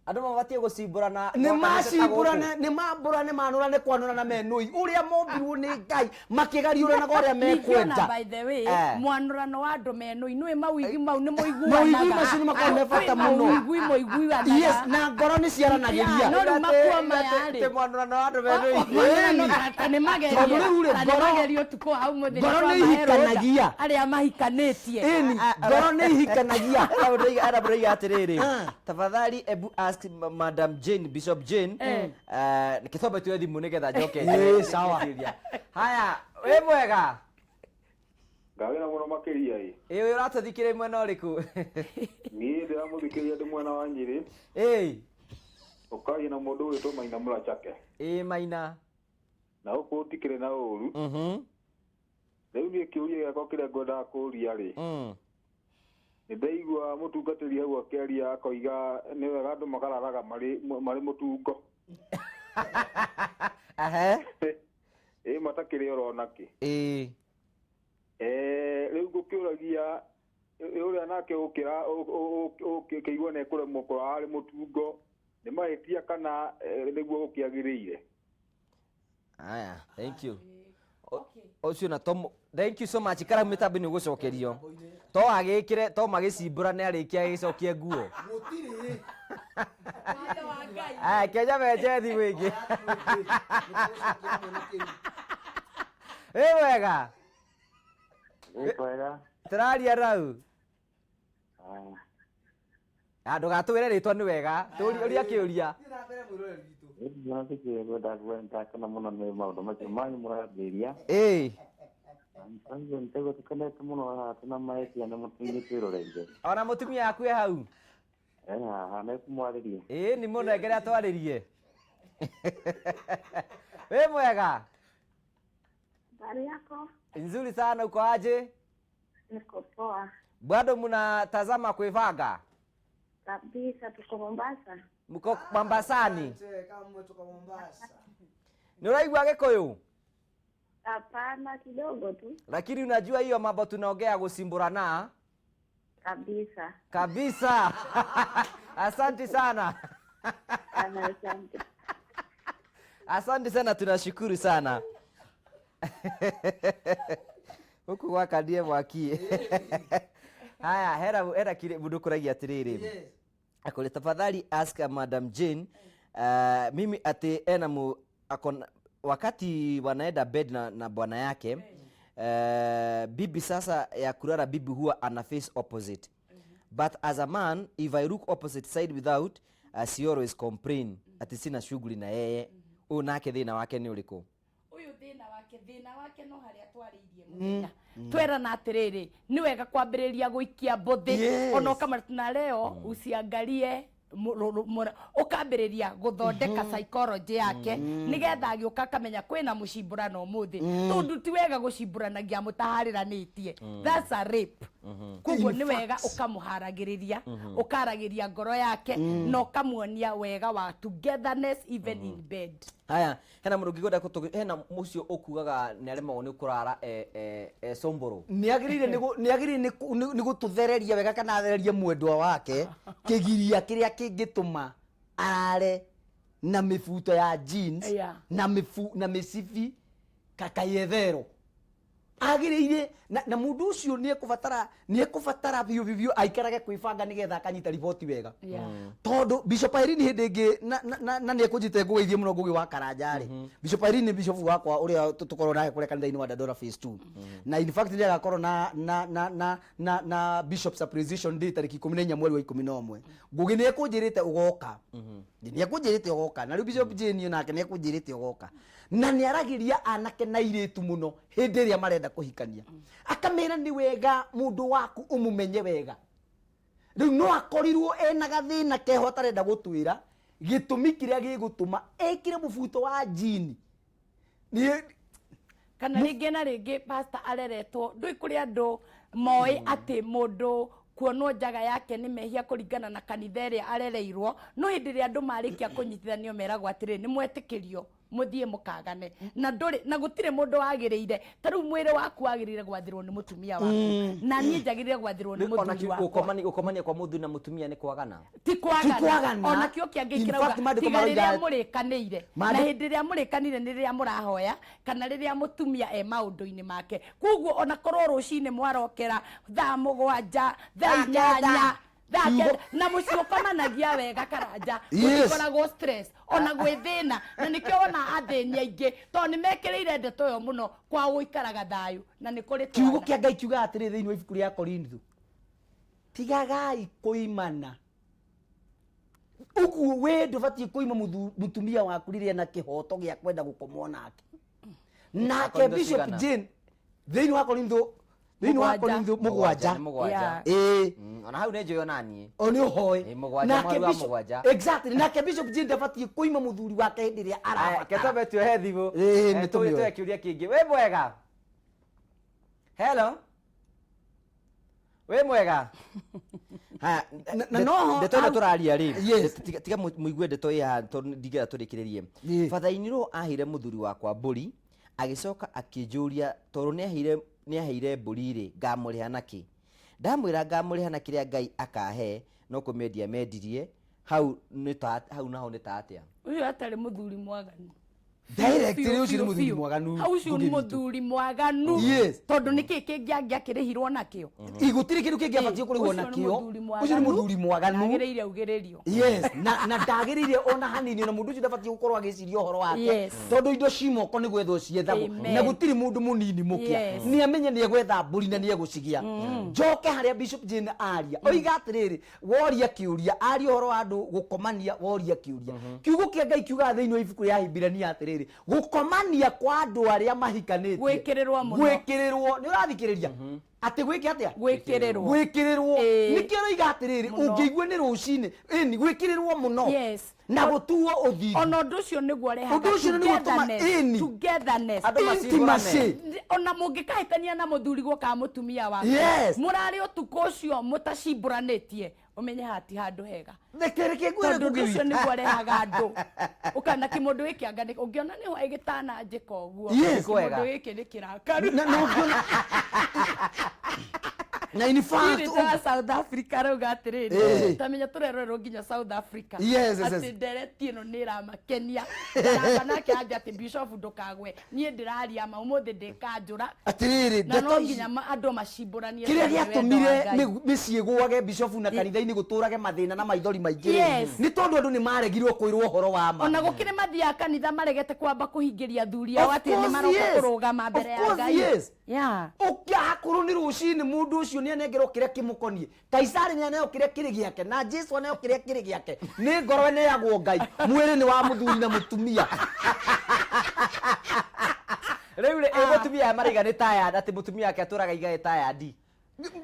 Andũ mabatiĩ gũcimbũrana Nĩ mwakanĩte ta gũkũ. macimbũrane, nĩ mambũrane, manũrane, kwanũrana menũi ũrĩa mombirwo nĩ Ngai, makĩgariũranaga ũrĩa Ningĩ ona mekwenda. by the way, mwanũrano wa andũ menũi nĩũĩ mawĩigwi mau nĩ Mawĩigwi mũiguanaga. macio nĩ makoragwo me bata Kwĩ mũno. mawĩigwi mũiguanaga. Yes, na ngoro nĩ ciaranagĩria. Yeah, no rĩu makuo maya rĩ. Atĩ mwanũrano wa andũ menũi. Mwanũrano ta nĩ magerio. Tondũ rĩu rĩ, Ta nĩ magerio ũtukũ wa ũmũthĩ ngoro nĩ nĩtwamahe rũtha. ihikanagia. Arĩa mahikanĩtie. Ĩni, ngoro nĩ ihikanagia. Ana mũroiga atĩrĩrĩ, tafadhali ebu ask Madam Jane, Bishop Jane. Kĩtombe tuoe thimũ nĩgetha njoke. Ĩĩ, sawa. Ngĩciria. Haya, wĩ mwega? Ngawĩra mũno makĩria ĩ. Ĩ, ũyũ ũratũthikĩrĩria mwena ũrĩkũ? Niĩ ndĩramũthikĩrĩria ndĩ mwena wa Nyĩrĩ. Ĩ. Ũkaria na mũndũ ũgwĩtwo Maina Mũrachake. Ĩĩ Maina. Na gũkũ gũtikĩrĩ na ũru. Rĩu niĩ kĩũria gĩakwa kĩrĩa ngwendaga kũũria rĩ, nĩ ndaigua mũtungatĩri hau akĩaria akoiga nĩ wega andũ makararaga marĩ marĩ mũtungo. Ehe. Ĩ matakĩrĩ oro nakĩ. Ĩĩ. Rĩu ngũkĩũragia ũrĩa nake ũkĩra ũkĩigua nĩ ekũremwo kũrara arĩ mũtungo nĩ mahĩtia kana nĩguo gũkĩagĩrĩire? Aya, thank you. Ũcio na Tom, thank you so much. Ikara mĩtambo nĩ ũgũcokerio. To agĩkĩre, to magĩcimbũra nĩ arĩkia agĩcokie nguo. Gũtirĩ. Watho wa Ngai. Aya, Kenya menje thimũ ĩngĩ. Wĩ wega? Ĩ kwega. Tũraria rau. Ah, ndũgatwĩre rĩtwa nĩ wega. Tũria ũria kĩũria. Ndakena mũno nĩ maũndũ macio manyu mũrambĩria. Ĩĩ. Kwanza nĩtaigua tũkenete mũno haha twĩna mahĩtia nĩ mũtũinĩ twĩroreire. Ona mũtumia waku e hau? E haha nĩ kũmwarĩria. Ĩĩ nĩ mũnengere atwarĩrie. Wĩ mwega? Habari yako? Nzuri sana, uko aje? Niko poa Bado mnatazama Kwĩbanga? kabisa, tuko Mombasa. Mko Mombasani? Kama mmetoka Mombasa. Nĩ ũraigua Gĩkũyũ? Hapana, kidogo tu Lakini unajua hiyo mambo tunaongea gusimburana kabisa. kabisa. Asante sana. Ana, asante. Asante sana, tunashukuru sana. Huku gwakandie mwaki. Haya, hera hera kire mundu kuragia atiriri. Akore tafadhali ask Madam Jane mimi ati ena mu akon, wakati wanaenda bed na bwana yake bibi sasa ya kulala bibi huwa ana face opposite. But as a man if I look opposite side without she always complain ati sina shughuli na yeye. Ũyũ nake thĩna wake nĩ ũrĩkũ? Ũyũ thĩna wake no harĩa twarĩirie mũthenya. Twerana atĩrĩrĩ, nĩ wega kwambĩrĩria gũikia mbũthĩ. Ona ũkamara na leo usiangalie ũkambĩrĩria gũthondeka psychology yake nĩgetha agĩũka akamenya kwĩna mũcimburano ũmũthĩ. Tondũ ti wega gũcimburanagia mũtaharĩranĩtie. That's a rape. Koguo nĩ wega ũkamũharagĩrĩria, ũkaragĩria ngoro yake na ũkamuonia wega wa togetherness even in bed. Haya, hena mũndũ ũngĩkwenda hena mũcio ũkugaga nĩ aremagwo nĩ kũrara e comboro. Nĩ agĩrĩire nĩ agĩrĩire nĩ gũtũthereria wega kana athererie mwendwa wake kĩgiria kĩrĩa kĩngĩtũma arare na mĩbuto ya jeans na mĩbu, na mĩcibi kakayethero. Agĩrĩire na mũndũ ũcio nĩ ekũbatara biũ biũ biũ aikarage kwĩbanga nĩgetha akanyita riboti wega. Tondũ Bishop Irene hĩndĩ ĩngĩ na nĩ ekũnjĩte ngũgeithie mũno Ngũgĩ wa Karanja rĩ. Bishop Irene nĩ bishop wakwa ũrĩa tũkoragwo nake kũrĩa kanitha-inĩ wa Dandora Phase 2. Na in fact nĩ agakorwo na Bishop's Appreciation Day tarĩki 14 mweri wa 11. Ngũgĩ nĩ ekũnjĩrĩte ũgoka. Nĩ ekũnjĩrĩte ũgoka. Na rĩu Bishop Jane nake nĩ ekũnjĩrĩte ũgoka. Na nĩ aragĩria anake na airĩtu mũno hĩndĩ ĩrĩa marenda kũhikania. Akamera nĩ wega mũndũ waku ũmũmenye wega. Rĩu no akorirwo ena gathĩna keho atarenda gũtwĩra gĩtũmi kĩrĩa gĩgũtũma ekĩre mũbuto wa jini. Niĩ kana rĩngĩ na rĩngĩ pastor areretwo ndũĩ kũrĩ andũ moĩ atĩ mũndũ kuonwo njaga yake nĩ mehia kũringana na kanitha ĩrĩa arereirwo, no hĩndĩ ĩrĩa andũ marĩkia kũnyitithanio meragwo atĩrĩ nĩ mwetĩkĩrio mũthiĩ mũkagane na ndũrĩ na gũtirĩ mũndũ wagĩrĩire. Ta rĩu mwĩrĩ waku wagĩrĩire gwathĩrwo nĩ mũtumia waku na niĩ njagĩrĩire gwathĩrwo nĩ mũthuri wakwa. Gũkomania kwa mũthuri na mũtumia nĩ kwagana? Ti kwagana. Ti kwagana. Ona kĩo kĩangĩ In kĩrauga, fact, maandĩko tiga rĩrĩa marauga mũrĩkanĩire. Na hĩndĩ ĩrĩa mũrĩkanĩire nĩ rĩrĩa mũrahoya kana rĩrĩa mũtumia e maũndũ-inĩ make. Koguo ona korwo rũcinĩ mwarokera thaa mũgwanja, thaa inyanya, thaa kenda, na mũciĩ ũkomanagia wega Karanja. Gũtikoragwo stress ona gwĩ thĩna, na nĩkĩo wona athĩni aingĩ tondũ nĩ mekĩrĩire ndeto ĩyo mũno kwa gũikaraga thayũ, na nĩ kũrĩ Kiugo twana. kĩa Ngai kiugaga atĩrĩ thĩinĩ wa ibuku rĩa Korintho, tigagai kũimana. Ũguo we ndũbatiĩ kũima mũtumia waku rĩrĩa na kĩhoto gĩa kwenda gũkomwo nake. Nake Korintho Bishop cigana? Jane thĩinĩ wa Korintho Thĩinĩ wa Mũgwanja. Korintho mũgwanja. Nĩ mũgwanja. Yeah. Ĩĩ. Ona hau nĩ njũĩ ona niĩ. O nĩ ũhoe. Ĩ, mũgwanja, Nake mweri wa Bishop- mũgwanja. Exactly. Nake Bishop Jane ndabatiĩ kũima mũthuri wake hĩndĩ ĩrĩa Aya, arabatara. ketwambe tuohe thimũ. Ĩĩ, Eh, nĩ tũmĩoe. tuoe kĩũria kĩngĩ. Wĩ mwega? Hello? Wĩ mwega? Haya, Na noho ndeto ĩno tũraria rĩ, Yes. tiga mũigue ndeto ĩ haha tondũ ndingĩenda tũrĩkĩrĩrie. Ĩĩ. Father-in-law aheire mũthuri wakwa mbũri, agĩcoka akĩnjũria tondũ nĩaheire mbũri rĩ, ngamũrĩha nakĩ? Ndamwĩra ngamũrĩha na kĩrĩa Ngai akahe, no kũmĩendia mendirie, hau nĩ ta hau naho nĩ ta atĩa? Ũcio atarĩ mũthuri mwaganu. Direct Biũ, rĩ, ũcio nĩ biũ, mũthuri biũ. mwaganu, Hau ũcio nĩ Ngũgĩ witũ. mũthuri mwaganu. Yes. Tondũ nĩkĩ kĩngĩ angĩakĩrĩhirwo nakĩo? Ĩ, gũtirĩ kĩndũ kĩngĩ abatiĩ kũrĩhwo Ũcio nĩ nakĩo. mũthuri Ũcio nĩ mũthuri mwaganu. Agĩrĩire augĩrĩrio. Yes, na ndagĩrĩire ona hanini, ona mũndũ ũcio ndabatiĩ gũkorwo agĩciria ũhoro wake. Yes. Tondũ indo ci moko nĩ gwethwo ciethagwo. Amen. Na gũtirĩ mũndũ mũnini mũkĩa. Yes. Nĩ amenye nĩ egwetha mbũri na nĩ egũcigĩa. Njoke harĩa Bishop Jane aria. Oiga atĩrĩrĩ, woria kĩũria, aria ũhoro wa andũ gũkomania, woria kĩũria. Kiugo kĩa Ngai kiugaga thĩinĩ wa ibuku rĩa Ahibirania atĩrĩrĩ, gũkomania kwa andũ arĩa mahikanĩtie. Gwĩkĩrĩrwo mũno. Gwĩkĩrĩrwo. Nĩ ũrathikĩrĩria? Atĩ gwĩke atĩa? Gwĩkĩrĩrwo. Gwĩkĩrĩrwo. Ĩĩ. Nĩkĩo ũroiga atĩrĩrĩ, Mũno. ũngĩigua nĩ rũcinĩ, ĩni, gwĩkĩrĩrwo mũno. Yes. Na gũtuo ũthingu. Ona ũndũ ũcio nĩguo ũrehaga Ũndũ ũcio nĩguo ũtũma- togetherness. ĩni. Togetherness. Andũ Intimacy. macimburane. Ona mũngĩkahĩtania na mũthuri guo kana mũtumia waku. Yes. Mũrarĩ ũtukũ ũcio mũtacimbũranĩtie, ũmenye haha ti handũ hega. Reke, reke ngwĩre Tondũ ũndũ Ngũgĩ ũcio witũ. nĩguo ũrehaga andũ. Ũkona kĩmũndũ gĩkĩ anga ũngĩona nĩ hwaĩ gĩtananjĩka ũguo. Yes. Kĩmũndũ gĩkĩ nĩ kĩrakaru. Na ũngĩona Na in fact, Spirit wa South Africa rauga atĩrĩrĩ, Eh. tamenya tũrerorerwo nginya South Africa. Yes, yes, yes. Atĩ ndereti ĩno nĩ ĩramakenia. Ndaramba nake anja atĩ Bishop ndũkagwe, niĩ ndĩraria ma ũmũthĩ ndĩkanjũra. Atĩrĩrĩ, Na no ndeto ici- nginya andũ macimbũranie kĩrĩa tondũ nĩ wendo wa gĩatũmire Ngai. mĩciĩ ĩgũage bishofu na kanitha-inĩ gũtũrage mathĩna na maithori maingĩ rĩ, Yes. nĩ tondũ andũ nĩ maregirwo kwĩrwo ũhoro wa ma. Ona gũkĩrĩ mathiaga kanitha maregete kwamba kũhingĩria athuri ao Of atĩ nĩ course, maroka yes. kũrũgama mbere Of ya course, Ngai. yes. Yeah. Ũkĩakorwo nĩ rũcinĩ mũndũ ũcio nĩ anengerwo kĩrĩa kĩmũkoniĩ, Kaisari nĩ aneo kĩrĩa kĩrĩ gĩake, na Jesu aneo kĩrĩa kĩrĩ gĩake. Nĩ ngoro ĩneagwo Ngai, mwĩrĩ nĩ wa mũthuri na mũtumia. Rĩu rĩ, ĩ mũtumia aya maraiga nĩ tired, atĩ mũtumia wake atũraga aiga ĩ tired.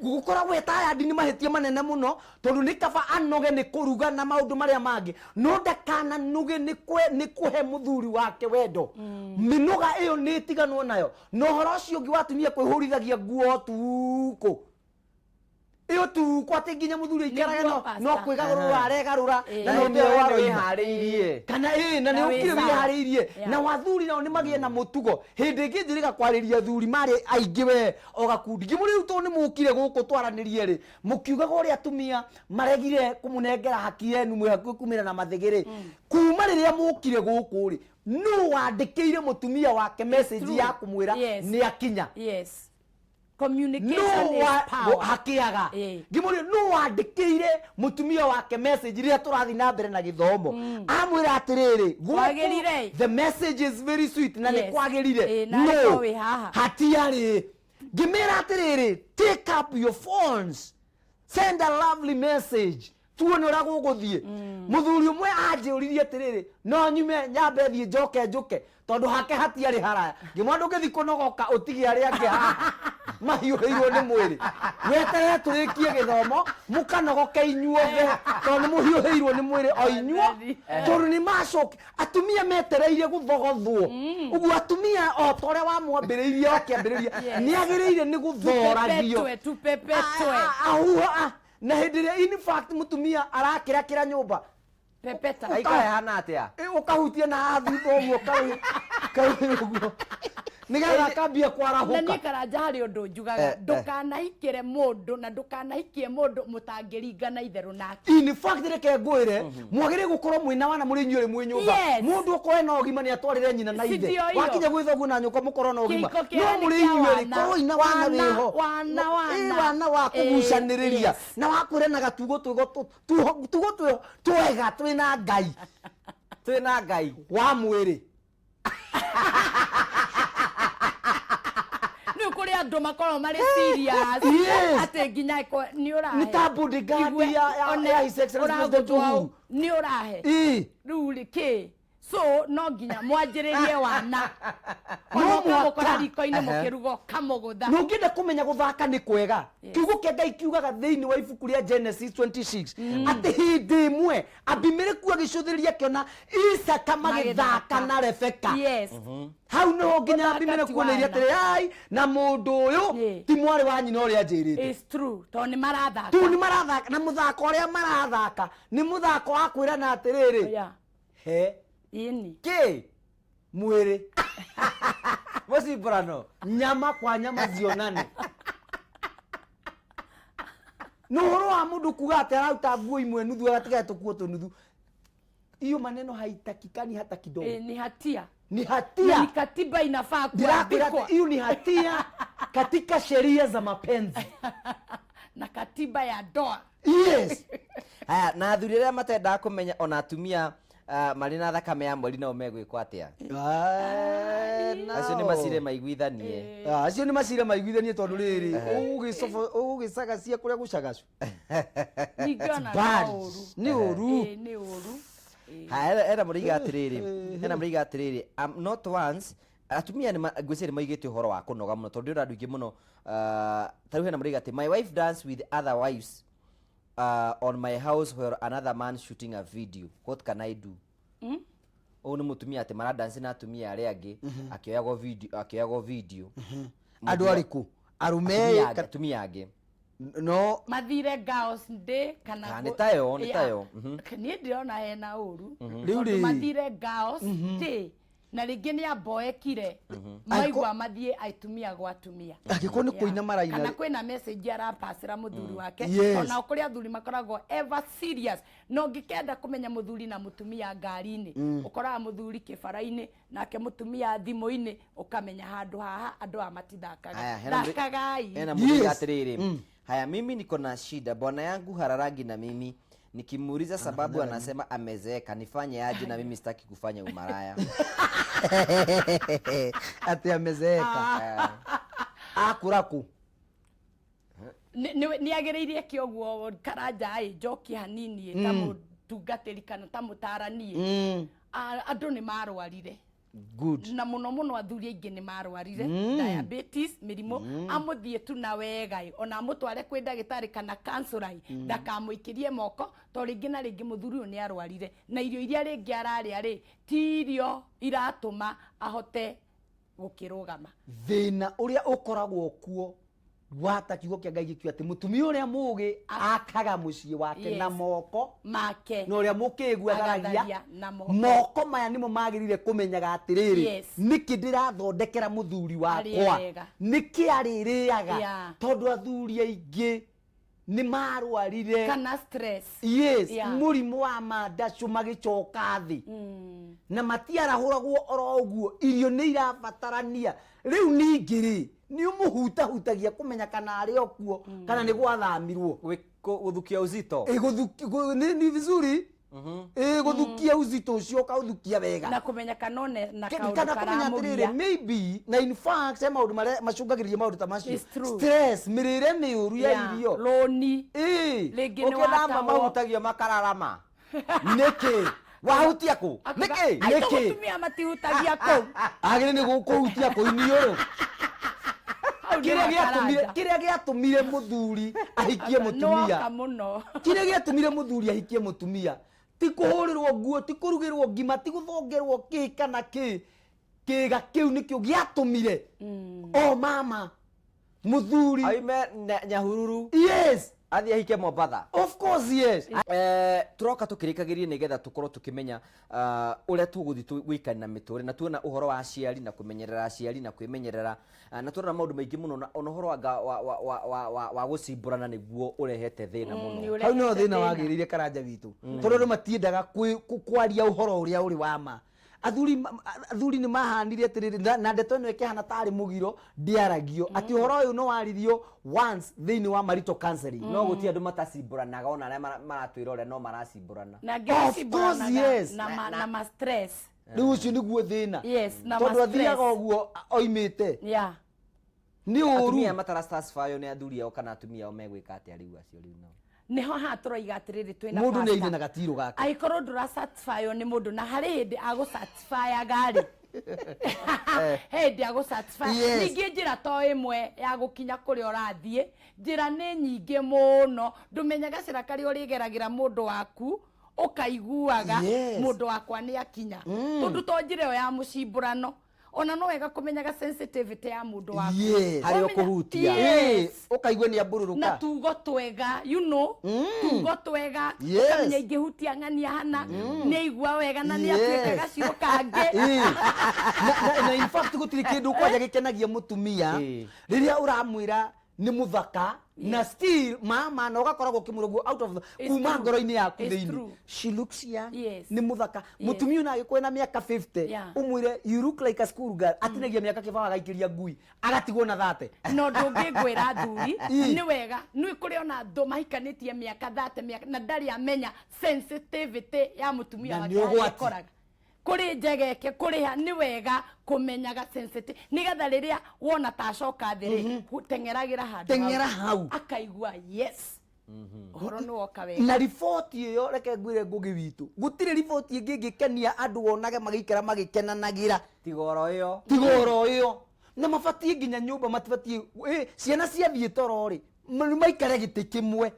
Gũkoragwo ĩ tired nĩ mahĩtia manene mũno, tondũ nĩ kaba anoge nĩ kũruga na maũndũ marĩa mangĩ, no ndakananoge nĩ kũhe mũthuri wake wendo. Mĩnoga ĩyo nĩ ĩtiganwo nayo. Na ũhoro ũcio ũngĩ wa atumia kwĩhũrithagia nguo ũtukũ. Ĩyo tukũ atĩ nginya mũthuri aikarage Nĩguo, no pastor. kwĩgarũrũra aregarũra, na Na no nĩ nĩwe ũĩ nĩ waroima. wĩharĩirie. Kana ĩĩ, na nĩ Na ũkire wĩ sawa. wĩharĩirie. Yeah. Na wathuri nao nĩ magĩe na mũtugo. Hĩndĩ ĩngĩ njĩrĩga kwarĩria athuri marĩ aingĩ we o gakundi. Ngĩmũria rĩu tondũ nĩ mũkire gũkũ twaranĩrie rĩ, mũkiugaga ũrĩa atumia maregire kũmũnengera haki yenu mwĩ hakuhĩ kumĩra na mathĩgĩ rĩ. Kuma rĩrĩa mũkire gũkũ rĩ, nũ wandĩkĩire mũtumia wake message True. ya kũmwĩra Yes. nĩ akinya? Yes. No Communication is wa power. hakiaga. Eh. Ngĩmũria nũ wandĩkĩire mũtumia wake message rĩrĩa tũrathiĩ na mbere na gĩthomo? Amwĩra atĩrĩrĩ, gũkũ Kwagĩrire. the message is very sweet na nĩ Yes. kwagĩrire. Eh, na No. arĩkorwo wĩ haha. Hatiarĩ. Ngĩmĩra atĩrĩrĩ, take up your phones, send a lovely message, tuone ũrĩa gũgũthiĩ. Mũthuri ũmwe anjĩũririe atĩrĩrĩ, no nyume nyambe thiĩ njoke njũke, tondũ hake hatiarĩ haraya. Ngĩmwĩra ndũngĩthiĩ kũnogoka ũtige arĩa angĩ haha mahiũhĩirwo nĩ mwĩrĩ, weterere tũrĩkie gĩthomo mũkanogoke inyuothe, tondũ nĩ mũhiũhĩirwo nĩ mwĩrĩ o inyuo, tondũ nĩ macoke atumia metereire gũthogothwo. Ũguo atumia o ta ũrĩa wamwambĩrĩirie akĩambĩrĩria nĩ agĩrĩire nĩ gũthoragio. Tupepetwe, tupepetwe. Na hĩndĩ ĩrĩa in fact mũtumia arakĩrakĩra nyũmba, Pepeta. Aikara hana atĩa? Ũkahutia na haha thutha ũguo, kaũhĩ ũguo, nĩgetha akambia kwarahũka. Na niĩ Karanja harĩ ũndũ njugaga, ndũkanahikĩre mũndũ na ndũkanahikie mũndũ mũtangĩringana itherũ nake. In fact, reke ngwĩre, mwagĩrĩire gũkorwo mwĩna wana mũrĩ inyuĩ mwĩ nyũmba. Yes. Mũndũ okorwo ena ũgima nĩ atwarĩre nyina na Si ithe. ndio hiyo? Wakinya gwĩ thoguo na nyũkwa mũkorwo na ũgima. Kĩhiko No kĩega nĩ mũrĩ kĩa inyuĩ rĩ, wana. korwo ina wana Wana, wĩho. wana, wana. Wana wa kũgucanĩrĩria. Yes. Na wa kwĩranaga tugo twĩgo tugo twega twĩna Ngai. Twĩna Ngai. Wa mwĩrĩ. Nĩ kũrĩ andũ makoragwo marĩ serious. Yes. Atĩ nginya nĩ ũrahe. Nĩ ta bodyguard Igue, ya one ya His Excellency President ũragũthwo Uhuru. Nĩ ũrahe. Ĩĩ. Rĩu rĩ, kĩ? So no nginya mwanjĩrĩrie wana. No Ona mũhaka. ũkamũkora riko-inĩ mũkĩruga ũkamũgũtha. Na ũngĩenda kũmenya gũthaka nĩ kwega, Yes. kiugo kĩa Ngai kiugaga thĩinĩ wa ibuku rĩa Genesis 26 atĩ hĩndĩ ĩmwe Abimeleku agĩcũthĩrĩria akĩona Isaka magĩthaka na Rebeka. Yes. Hau nĩho nginya Gũthaka Abimeleku ti oneire wana. atĩrĩ, ai, na mũndũ ũyũ Yeah. ti mwarĩ wa nyina ũrĩa anjĩrĩte. It's true. Tondũ nĩ marathaka. Tu nĩ marathaka, na mũthako ũrĩa marathaka nĩ mũthako wa kwĩrana atĩrĩrĩ, Yeah. he Ĩni. Kĩ? Mwĩrĩ. Mũcimburano. Nyama kwa nyama zionane. Nĩ ũhoro wa mũndũ kuga atĩ araruta nguo imwe nuthu agatiga tũkuo tũnuthu, iyo maneno haitakikani hata kidogo. Ni hatia. Ni Na hatia. ni katiba inafaa Ndĩrakwĩra kuandikwa. atĩ iyo ni hatia katika sheria za mapenzi Na katiba ya ndoa. Yes. Haya, na athuri arĩa matendaga kũmenya ona atumia marĩ na thakame ya mweri nao megwĩkwo atĩa? Acio nĩ macire maiguithanie. Ah, acio nĩ macire maiguithanie tondũ rĩrĩ ũgũgĩcagacia kũrĩa gũcagacu. Ningĩ ona Bad. no ũru. Nĩ ũru. Ĩĩ, nĩ ũru. Ĩĩ. Haya, hena mũrĩiga atĩrĩrĩ, hena mũrĩiga atĩrĩrĩ, not once atumia nĩ ngwĩciria nĩ maigĩte ũhoro wa kũnoga mũno tondũ ndĩrona andũ aingĩ mũno, ta rĩu hena mũrĩiga atĩ my wife dance with other wives on my house while another man shooting a video, what can I do? Ũyũ nĩ mũtumia atĩ maradansi na atumia arĩa angĩ akĩoyagwo video, akĩoyagwo video. Andũ arĩkũ? Arũme? Atumia angĩ. No. Mathire girls day kana Ah, nĩ tayo, nĩ Yeah. tayo. Niĩ ndĩrona hena ũru. Rĩu Tondũ rĩ. mathire girls day na rĩngĩ nĩ amboekire maigua mathiĩ atumia gwa atumia. Angĩkorwo nĩ kũina maraina Kana kwĩna message arapacĩra mũthuri wake. Yes. Ona kũrĩ athuri makoragwo ever serious, na ũngĩkenda kũmenya mũthuri na mũtumia ngari-inĩ, ũkoraga mũthuri kĩbara-inĩ nake mũtumia thimũ-inĩ, ũkamenya handũ haha andũ aya matithakaga. Haya, hena Thakagai. Hena mũrĩiga Yes. atĩrĩrĩ, haya, mimi niko na shida, bwana yangu hararangi na mimi nikimuuliza sababu anasema amezeeka, nifanye aje? Na mimi sitaki kufanya umaraya. Atĩ amezeeka, akũra kũ? Nĩ agĩrĩire kĩ ũguo karanja ĩ njoki hanini ĩ, ta mũtungatĩri kana ta mũtarani ĩ. Andũ nĩ marwarire. Good. Na mũno mũno athuri aingĩ nĩ marwarire diabetes, mĩrimũ. Amũthiĩ tu na wega ĩ, ona amũtware kwĩ ndagĩtarĩ kana counselor ĩ, ndakamũikĩrie moko to rĩngĩ na rĩngĩ mũthuri ũyũ nĩ arwarire na irio iria rĩngĩ ararĩa rĩ ti irio iratũma ahote gũkĩrũgama. Thĩna ũrĩa ũkoragwo kuo wata kiugo kĩa Ngai gĩkiuga atĩ mũtumia ũrĩa mũũgĩ akaga mũciĩ wake Yes. na moko make na ũrĩa mũkĩgu atharagia Agatharia na moko. Moko maya nĩmo magĩrĩire kũmenyaga atĩrĩrĩ, Yes. nĩkĩ ndĩrathondekera mũthuri Arĩe wakwa, wega. nĩkĩ arĩrĩaga, Yeah. tondũ athuri aingĩ nĩ marwarire kana stress. Yes. Yeah. Mũrimũ wa mandacũ magĩcoka thĩ na matiarahũragwo oro ũguo, irio nĩ irabatarania. Rĩu ningĩ rĩ nĩ ũmũhutahutagia kũmenya kana arĩ o kuo kana nĩ gwathamirwo. Gũthukia uzito. Ĩ, nĩ vizuri. Ĩ, gũthukia uzito ũcio ũkaũthukia wega na kũmenya kana one na kaũndũ kana kũmenya atĩrĩrĩ, karamũgia. maybe na in fact he maũndũ marĩa macũngagĩrĩria maũndũ ta macio. It's true. Stress, mĩrĩre mĩũru ya Yeah. irio. Loni. Ĩ. Rĩngĩ nĩ Ũkĩona amwe watahwo. mahutagio makararama. Nĩkĩ? Wahutia kũ? Nĩkĩ? Nĩkĩ? Atumia matihutagia kũu. Agĩrĩ nĩ gũkũhutia kũiniũrũ. Hau nĩ Kĩrĩa gĩatũmire makaranja. kĩrĩa gĩatũmire mũthuri ahikie mũtumia, Nĩwoka mũno. kĩrĩa gĩatũmire mũthuri ahikie mũtumia ti kũhũrĩrwo nguo, ti kũrugĩrwo ngima, ti gũthongerwo kĩ kana kĩ, kĩga kĩu nĩkĩo gĩatũmire o mama mũthuri Aume Nyahururu Yes. athiĩ ahike Mombatha. Of course, yes. Turoka tukirikagirie nigetha tukorwo tukimenya uria tuguthi gwikania na miture, na tuona uhoro wa aciari na kumenyerera aciari na kwimenyerera, na tuona maundu maingi muno, na ona uhoro wa gucimburana niguo urehete thina muno. Hau niho thina wagĩrĩire karanja witũ, tondũ andũ matiendaga kwaria ũhoro ũrĩa ũrĩ wa ma. Athuri nĩ mahanire atĩrĩrĩ, na ndeto ĩno ĩkĩhana tarĩ mũgiro ndĩaragio atĩ ũhoro ũyũ no waririo once thĩinĩ wa marital counseling. No guti andu matacimburanaga ona aria maratwira uria no maracimburana. Na Of angĩ course, macimburanaga yes. na ma stress. Rĩu ũcio nĩguo thĩna, Yes, na tondũ ma athiaga stress. ũguo oimĩte Yeah. nĩ ũru. Atumia matarasatisfy nĩ athuri ao kana atumia ao megwĩka atĩa rĩu acio rĩu nao? Nĩho haha tũroiga atĩrĩrĩ, twĩna Mũndũ nĩ pastor. aine na gatirũ gake. Angĩkorwo ndũra satisfywo nĩ mũndũ, na harĩ hĩndĩ agũsatisfyaga rĩ, he hĩndĩ agũsatisfy. Ningĩ njĩra to ĩmwe ya gũkinya kũrĩa ũrathiĩ, njĩra nĩ nyingĩ mũno. Ndũmenya gacĩra karĩa ũrĩgeragĩra mũndũ waku ũkaiguaga mũndũ wakwa nĩ akinya, tondũ to njĩra ĩyo ya mũcimbũrano, ona no wega kũmenyaga sensitivity ya mũndũ waku. Harĩa Wamenya- ũkũhutia. Ũkaigua nĩ ambũrũrũka. Na tugo twega, tugo twega. Ũkamenya ingĩhutia ng'ania hana nĩ aigua wega na nĩ atuĩka gacirũ kangĩ. Na in fact gũtirĩ kĩndũ kwanja gĩkenagia mũtumia rĩrĩa ũramwĩra nĩ mũthaka na still mama, na ũgakoragwo ũkĩmwĩra ũguo out of It's kuma true. ngoro-inĩ yaku It's thĩinĩ. true. She looks young. Nĩ mũthaka. Mũtumia ũyũ agĩkorwo na mĩaka 50, ũmwĩre, "You look like a school girl," atinagia mĩaka kĩbao, agaikĩria ngui, agatigwo na 30. No ndũngĩngwĩra thuri nĩ wega nĩ kũrĩ ona thũ mahikanĩtie mĩaka 30 mĩaka na ndarĩ amenya sensitivity ya mũtumia Na wake nĩ harĩa ũgwati. ĩkoraga kũrĩ njegeke kũrĩha. Nĩ wega kũmenyaga sensitive nĩgetha rĩrĩa wona ta acoka thĩ rĩ, teng'eragĩra handũ. Teng'era hau. Akaigua yes, ũhoro nĩ woka wega. Na riboti ĩyo, reke ngwĩre, Ngũgĩ witũ, gũtirĩ riboti ĩngĩ ĩngĩkenia andũ wonage magĩikara magĩkenanagĩra tiga oro ĩyo. Tiga oro ĩyo. Na mabatiĩ nginya nyũmba matibatiĩ ciana ciathiĩ toro rĩ, maikare gĩtĩ kĩmwe.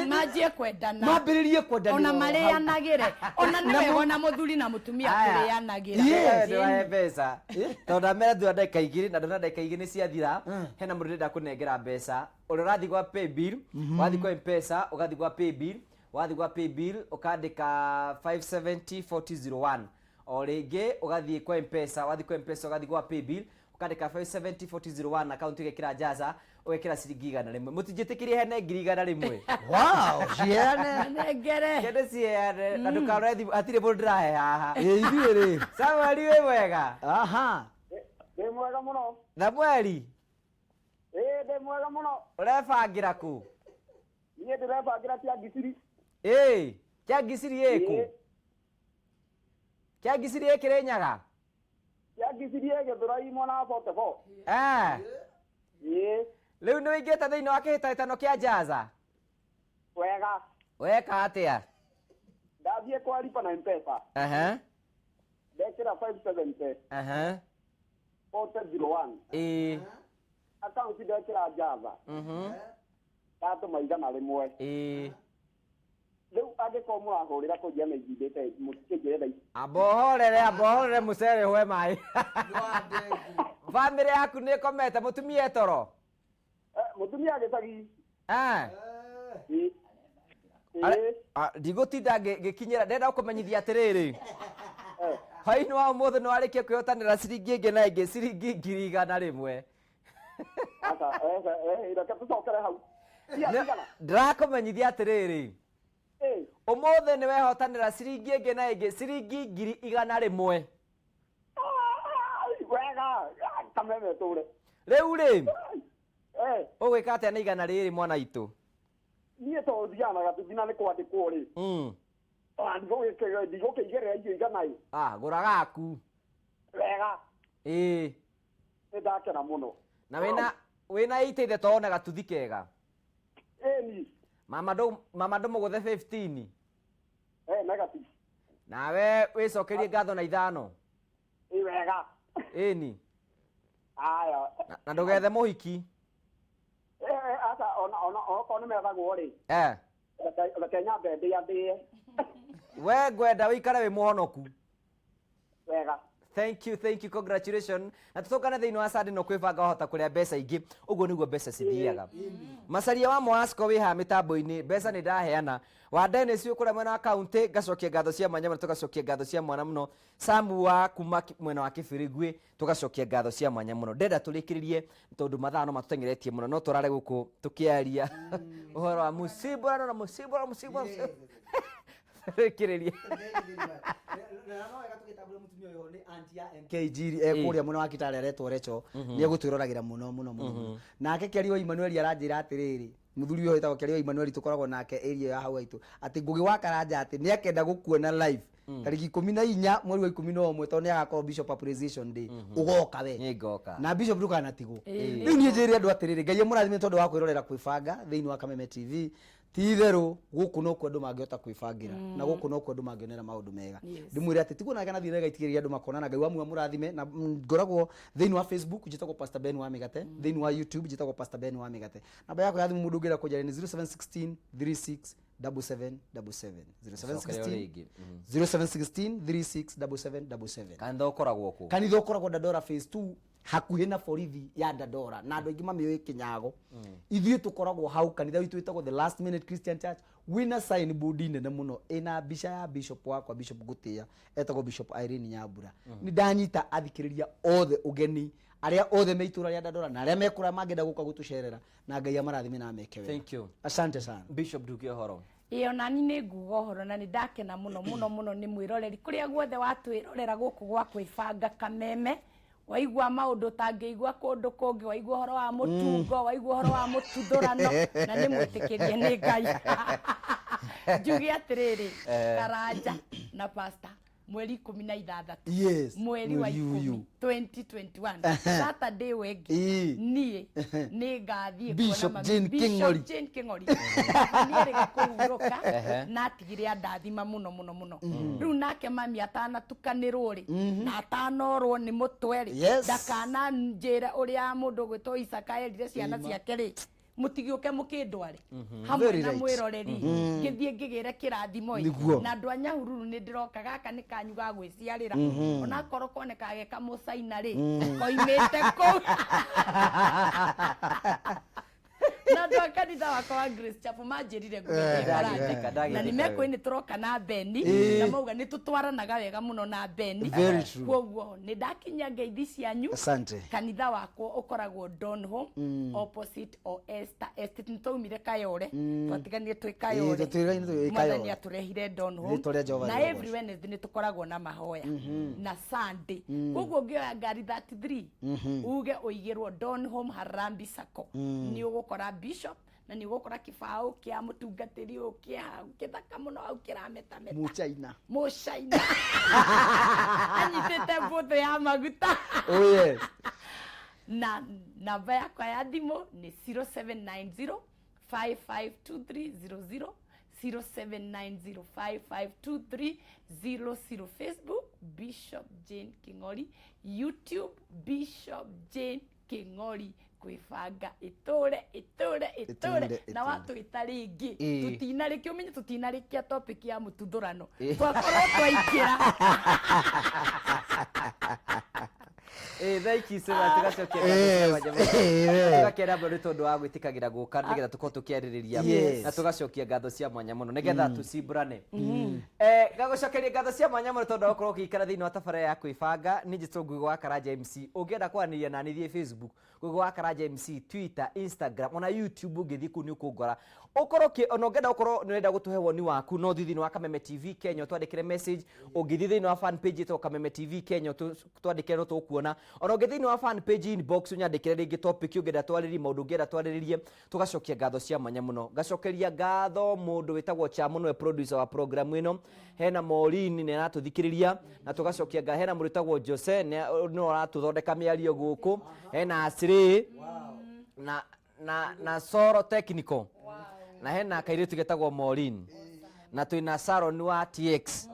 Manjie kwendana. Mambĩrĩrie kwendana ona oro hau. Marĩanagĩre ona nĩ Na wega ona mũthuri na mũtumia Aya. kũrĩanagĩra. Ndĩwahe mbeca tondũ ndamera thutha ndagĩka 2, na ndona ndagĩka 2 nĩ ciathira. Hena mũndũ ndĩrenda kũnengera mbeca ũrĩa ũrathiĩ gwa paybill, wathiĩ kwa Mpesa, ũgathiĩ gwa paybill, wathiĩ gwa paybill ũkandĩka 570 4001. O rĩngĩ ũgathiĩ kwa Mpesa, wathiĩ kwa Mpesa ũgathiĩ gwa paybill, ũkandĩka 570 4001, akaunti ũgekĩra Jaza, ũgekĩra ciringi 100. Mũtinjĩtĩkĩrie hene 100,000. Wow, ciheane. Nengere. Kende ciheane na ndũkarore thimũ, hatirĩ mũndũ ndĩrahe haha. Ĩ, ithuĩ rĩ. Samueli, wĩ mwega? Aha. Ndĩ mwega mũno. Samueli. Ĩĩ, ndĩ mwega mũno. Ũrebangĩra kũ? Niĩ ndĩrebangĩra cia ngisiri. Ĩ, kĩa ngisiri ĩkũ? Ĩĩ. Kĩa ngisiri ĩ Kĩrĩnyaga? Cia ngisiri ĩ Gĩthũrai mwena wa 44. Eh. Ĩĩ. Rĩu nĩ wĩingĩte thĩinĩ wa kĩhĩtahĩtano kĩa Jaza? Wega. Weka atĩa? Ndathiĩ kwa lipa na Mpesa. Ndekĩra 570 4001. Akaunti ndekĩra Jaza. Ndatũma 100. Rĩu angĩkorwo mũrahũrĩra kũnjia na ithindĩte mũtikĩnjĩre thaa ici. Amba ũhorere, amba ũhorere, mũcere ũhe maĩ. Bamĩrĩ yaku nĩ ĩkomete? Mũtumia etoro? Mũtumia gĩcagi. Ĩĩ. Ndigũtinda ngĩkinyĩra, ndĩrenda gũkũmenyithia atĩrĩrĩ, hwaĩ-inĩ wa ũmũthĩ nĩ warĩkia kwĩhotanĩra ciringi ĩngĩ na ĩngĩ, ciringi 100,000. Aca, reke tũcokere hau. Cia cigana? Ndĩrakũmenyithia atĩrĩrĩ, ũmũthĩ nĩ wehotanĩra ciringi ĩngĩ na ĩngĩ, ciringi 100,000. Wega, kameme tũre. Rĩu rĩ, ũgwĩka atĩa na igana rĩrĩ, mwana itũ? Niĩ tondũ thiaga na gatuthi na nĩ kwandĩkwo rĩ, ona ndigũkĩigĩrĩra irio igana ĩ. Ah, gũra gaku. Wega. Nĩ ndakena mũno. Na wĩna iteithe to ona gatuthi kega. Ĩni. Mama ndũ mama ndũmũgũthe 15. Negative. Nawe wĩcokerie ngatho na 5. Ĩ, wega. Ĩni. Aya. Na ndũgethe mũhiki. Aca, ona okorwo nĩ methagwo rĩ, reke nyambe ndĩandĩe. We ngwenda wĩikare wĩ mũhonoku. Wega. Thank you, thank you, congratulations. Na tũtũngane thĩinĩ wa Sunday, no kwĩbanga wahota kũrĩa mbeca ingĩ. Ũguo nĩguo mbeca cithiaga. Macaria wa Moasco wĩ haha mĩtambo-inĩ, mbeca nĩ ndaheana. Wa Dennis wĩ kũrĩa mwena wa kaunti, ngacokia ngatho cia mwanya mũno, tũgacokia ngatho cia mwana mũno. Samu wa kuma mwena wa Kĩbĩrĩgwĩ, tũgacokia ngatho cia mwanya mũno. Ndĩrenda tũrĩkĩrĩrie tondũ mathaa no matũteng'eretie mũno, no tũrare gũkũ tũkĩaria ũhoro wa mũcimburano na mũcimburano mũcimburano. Rĩkĩrĩrie. MK Njiri kũrĩa mwena wa Kitale aretwo Recho, nĩ egũtwĩroragĩra mũno mũno mũno mũno. Nake Kĩario Emmanuel aranjĩra atĩrĩrĩ, mũthuri ũyũ wĩtagwo Kĩario Emmanuel tũkoragwo nake area ya hau haitũ, atĩ Ngũgĩ wa Karanja atĩ nĩ akenda gũkuona live tarĩki 14 mweri wa 11, tondũ nĩ agakorwo Bishop Appreciation Day, ũgoka we. Nĩ ngoka. Na Bishop ndũkanatigwo. Rĩu niĩ njĩre andũ atĩrĩrĩ, Ngai amũrathime tondũ wa kwĩrorera kwĩbanga thĩinĩ wa Kameme TV. Ti itherũ gũkũ nokuo andũ mangĩhota kwĩbangĩra, na gũkũ nokuo andũ mangĩonera maũndũ mega. Ndĩmwĩre atĩ tiguo nake nathiĩ negaitĩkĩrĩria andũ makona, na Ngai wa muoyo amũrathime. Na ngoragwo thĩinĩ wa Facebook njĩtagwo Pastor Ben wa Mĩgate, thĩinĩ wa YouTube njĩtagwo Pastor Ben wa Mĩgate. Namba yakwa ya thimũ mũndũ ũngĩenda kũnjaria nĩ 0716 36 77 77, 0716 rĩngĩ. 0716 36 77 77. Kanitha ũkoragwo kũ? Kanitha ũkoragwo Dandora Phase 2, hakuhĩ na borithi ya Dandora, na andũ aingĩ mamĩũĩ Kĩnyago. Ithuĩ tũkoragwo hau. Kanitha witũ wĩtagwo The Last Minute Christian Church, wĩna signboard nene mũno ĩna mbica ya bishop wakwa, bishop ngũtĩĩa, etagwo Bishop Irene Nyambura. Nĩ ndanyita athikĩrĩria othe ũgeni, arĩa othe me itũra rĩa Dandora na arĩa mekũraya mangĩenda gũka gũtũcerera, na Ngai amarathime na ameke wega. Thank you. Asante sana. Bishop, nduge ũhoro. Ĩĩ, onani nĩ nguga ũhoro, na nĩ ndakena mũno mũno mũno nĩ mwĩroreri kũrĩa guothe watwĩrorera gũkũ gwa Kwĩbanga Kameme. Waigua maũndũ ũtangĩigua kũndũ kũngĩ, waigua ũhoro wa mũtungo, waigua ũhoro wa mũtuthũrano, na nĩ mwĩtĩkĩrie nĩ Ngai. Njuge atĩrĩrĩ, Karanja na Pastor, mweri 16, mweri wa mweri ũyũ. 10 2021, Saturday wengi, niĩ nĩ ngathiĩ Bishop kuona mami- Jane Bishop King'ori. Jane King'ori nĩerĩga kũhurũka na atigire andathima mũno mũno mũno. Rĩu nake mami atanatukanĩrwo rĩ, na atanorwo nĩ mũtwe rĩ, ndakana njĩre ũrĩa mũndũ ũgwĩtwo Isaka erire ciana ciake rĩ, mũtigĩũke mũkĩndware hamwe Very na right. mwĩroreri, ngĩthiĩ ngĩgĩre kĩrathimo ĩ. Nĩguo. Na andũ a Nyahururu, nĩ ndĩroka. Gaka nĩ kanyu ga gwĩciarĩra, onakorwo koneka ge kamũcaina rĩ, koimĩte kũu. Na andũ a kanitha wakwa wa Grace Chapel manjĩrire ngũgĩthiĩ Karanja. Ndagĩthika, Na nĩ ndagĩthika. mekũĩ nĩ tũroka na Beni, na mauga nĩ tũtwaranaga wega mũno na Beni. Very true. Koguo nĩ ndakinyia ngeithi cianyu. Asante. Kanitha wakwa ũkoragwo Donholm, opposite o Esther Estate. Nĩ twaumire Kayore, twatiganire twĩ Kayore. Twatiganire twĩ Mwathani Kayore. atũrehire Donholm. Rĩtwa rĩa Jehova Na rĩrogocwo. every Wednesday nĩ tũkoragwo na mahoya na Sunday. Koguo ũngĩoya ngari 33, uge ũigĩrwo Donholm Harambee Sacco, nĩ ũgũkora bishop na nĩ ũgũkora kĩbaũ kĩa mũtungatĩri ũyũ kĩa hau kĩthaka mũno hau kĩrametameta. Mũchaina. Mũcaina anyitĩte mbũthũ ya maguta. Oh yes. Na namba yakwa ya thimũ nĩ 0790 552300, 0790 552300. Facebook, Bishop Jane King'ori, YouTube, Bishop Jane King'ori. Kwĩbanga ĩtũre ĩtũre ĩtũre. Ĩtũre, Na ĩtũre. watwĩta rĩngĩ, tũtinarĩkia, ũmenye tũtinarĩkia topic ya mũtuthũrano, twakorwo twaingĩra. Thank you so much. Tugacokia tugakena mũno nĩ tondũ wa gwĩtĩkagĩra gũka nĩgetha tũkorwo tũkĩarĩrĩria, na tũgacokia ngatho cia mwanya mũno nĩgetha tũcimbũrane. Ngagũcokeria ngatho cia mwanya mũno tondũ wa gũkorwo ũgĩikara thĩinĩ wa tabarĩra ya Kwĩbanga. Nĩ njĩtwo Ngugi wa Karanja MC. Ũngĩenda kwaranĩria nani, thiĩ Facebook, Ngugi wa Karanja MC, Twitter, Instagram, ona YouTube. Ũngĩthiĩ kũu nĩ ũkũngora. Ũkorwo ona ũngĩenda gũkorwo nĩ ũrenda gũtũhe woni waku, no ũthiĩ thĩinĩ wa Kameme TV Kenya ũtwandĩkĩre message. Ũngĩthiĩ thĩinĩ wa fan page ĩtagwo Kameme TV Kenya ũtwandĩkĩre, no tũkuona. Ona ũngĩthiĩ thĩinĩ wa fan page inbox ũnyandĩkĩre rĩngĩ topic ũngĩenda twarĩrie, maũndũ ũngĩenda twarĩrĩrie. Tũgacokia ngatho cia mwanya mũno. Ngacokeria ngatho mũndũ wĩtagwo Chamo, nĩwe producer wa program ĩno. Hena Maureen, nĩ aratũthikĩrĩria, na tũgacokia hena mũndũ wĩtagwo Jose, nĩwe ũratũthondeka mĩario gũkũ. Hena Asrĩ na Soro Technical, na hena kairĩtu getagwo Maureen, na twĩna Sharon wa TX.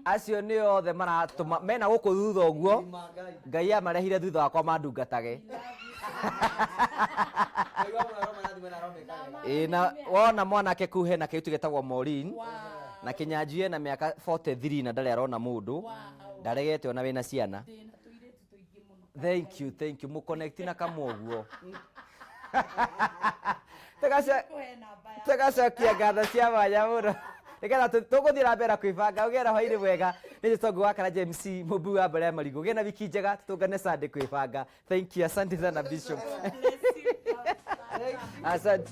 Acio nĩ othe maratũma mena gũkũ thutha ũguo. Ngai amarehire thutha wakwa mandungatage. Ĩĩ, na wona mwanake kũu hena kairĩtu getagwo Maureen na Kĩnyanjui, ena mĩaka 43 na ndarĩ arona mũndũ, ndaregete ona wĩna ciana. Thank you, thank you. Mũconnect na kamwe ũguo. Tũgacokia ngatho cia mwanya mũno nĩgetha tũgũthiĩ na mbere na kwĩbanga. Ũgĩe na hwainĩ mwega. Nĩ njĩtwo Ngũgĩ wa Karanja MC, mũmbi wa mbere ya marigũ. Gĩa na wiki njega, tũtũngane Sunday kwĩbanga. Thank you, asante sana Bishop, asante.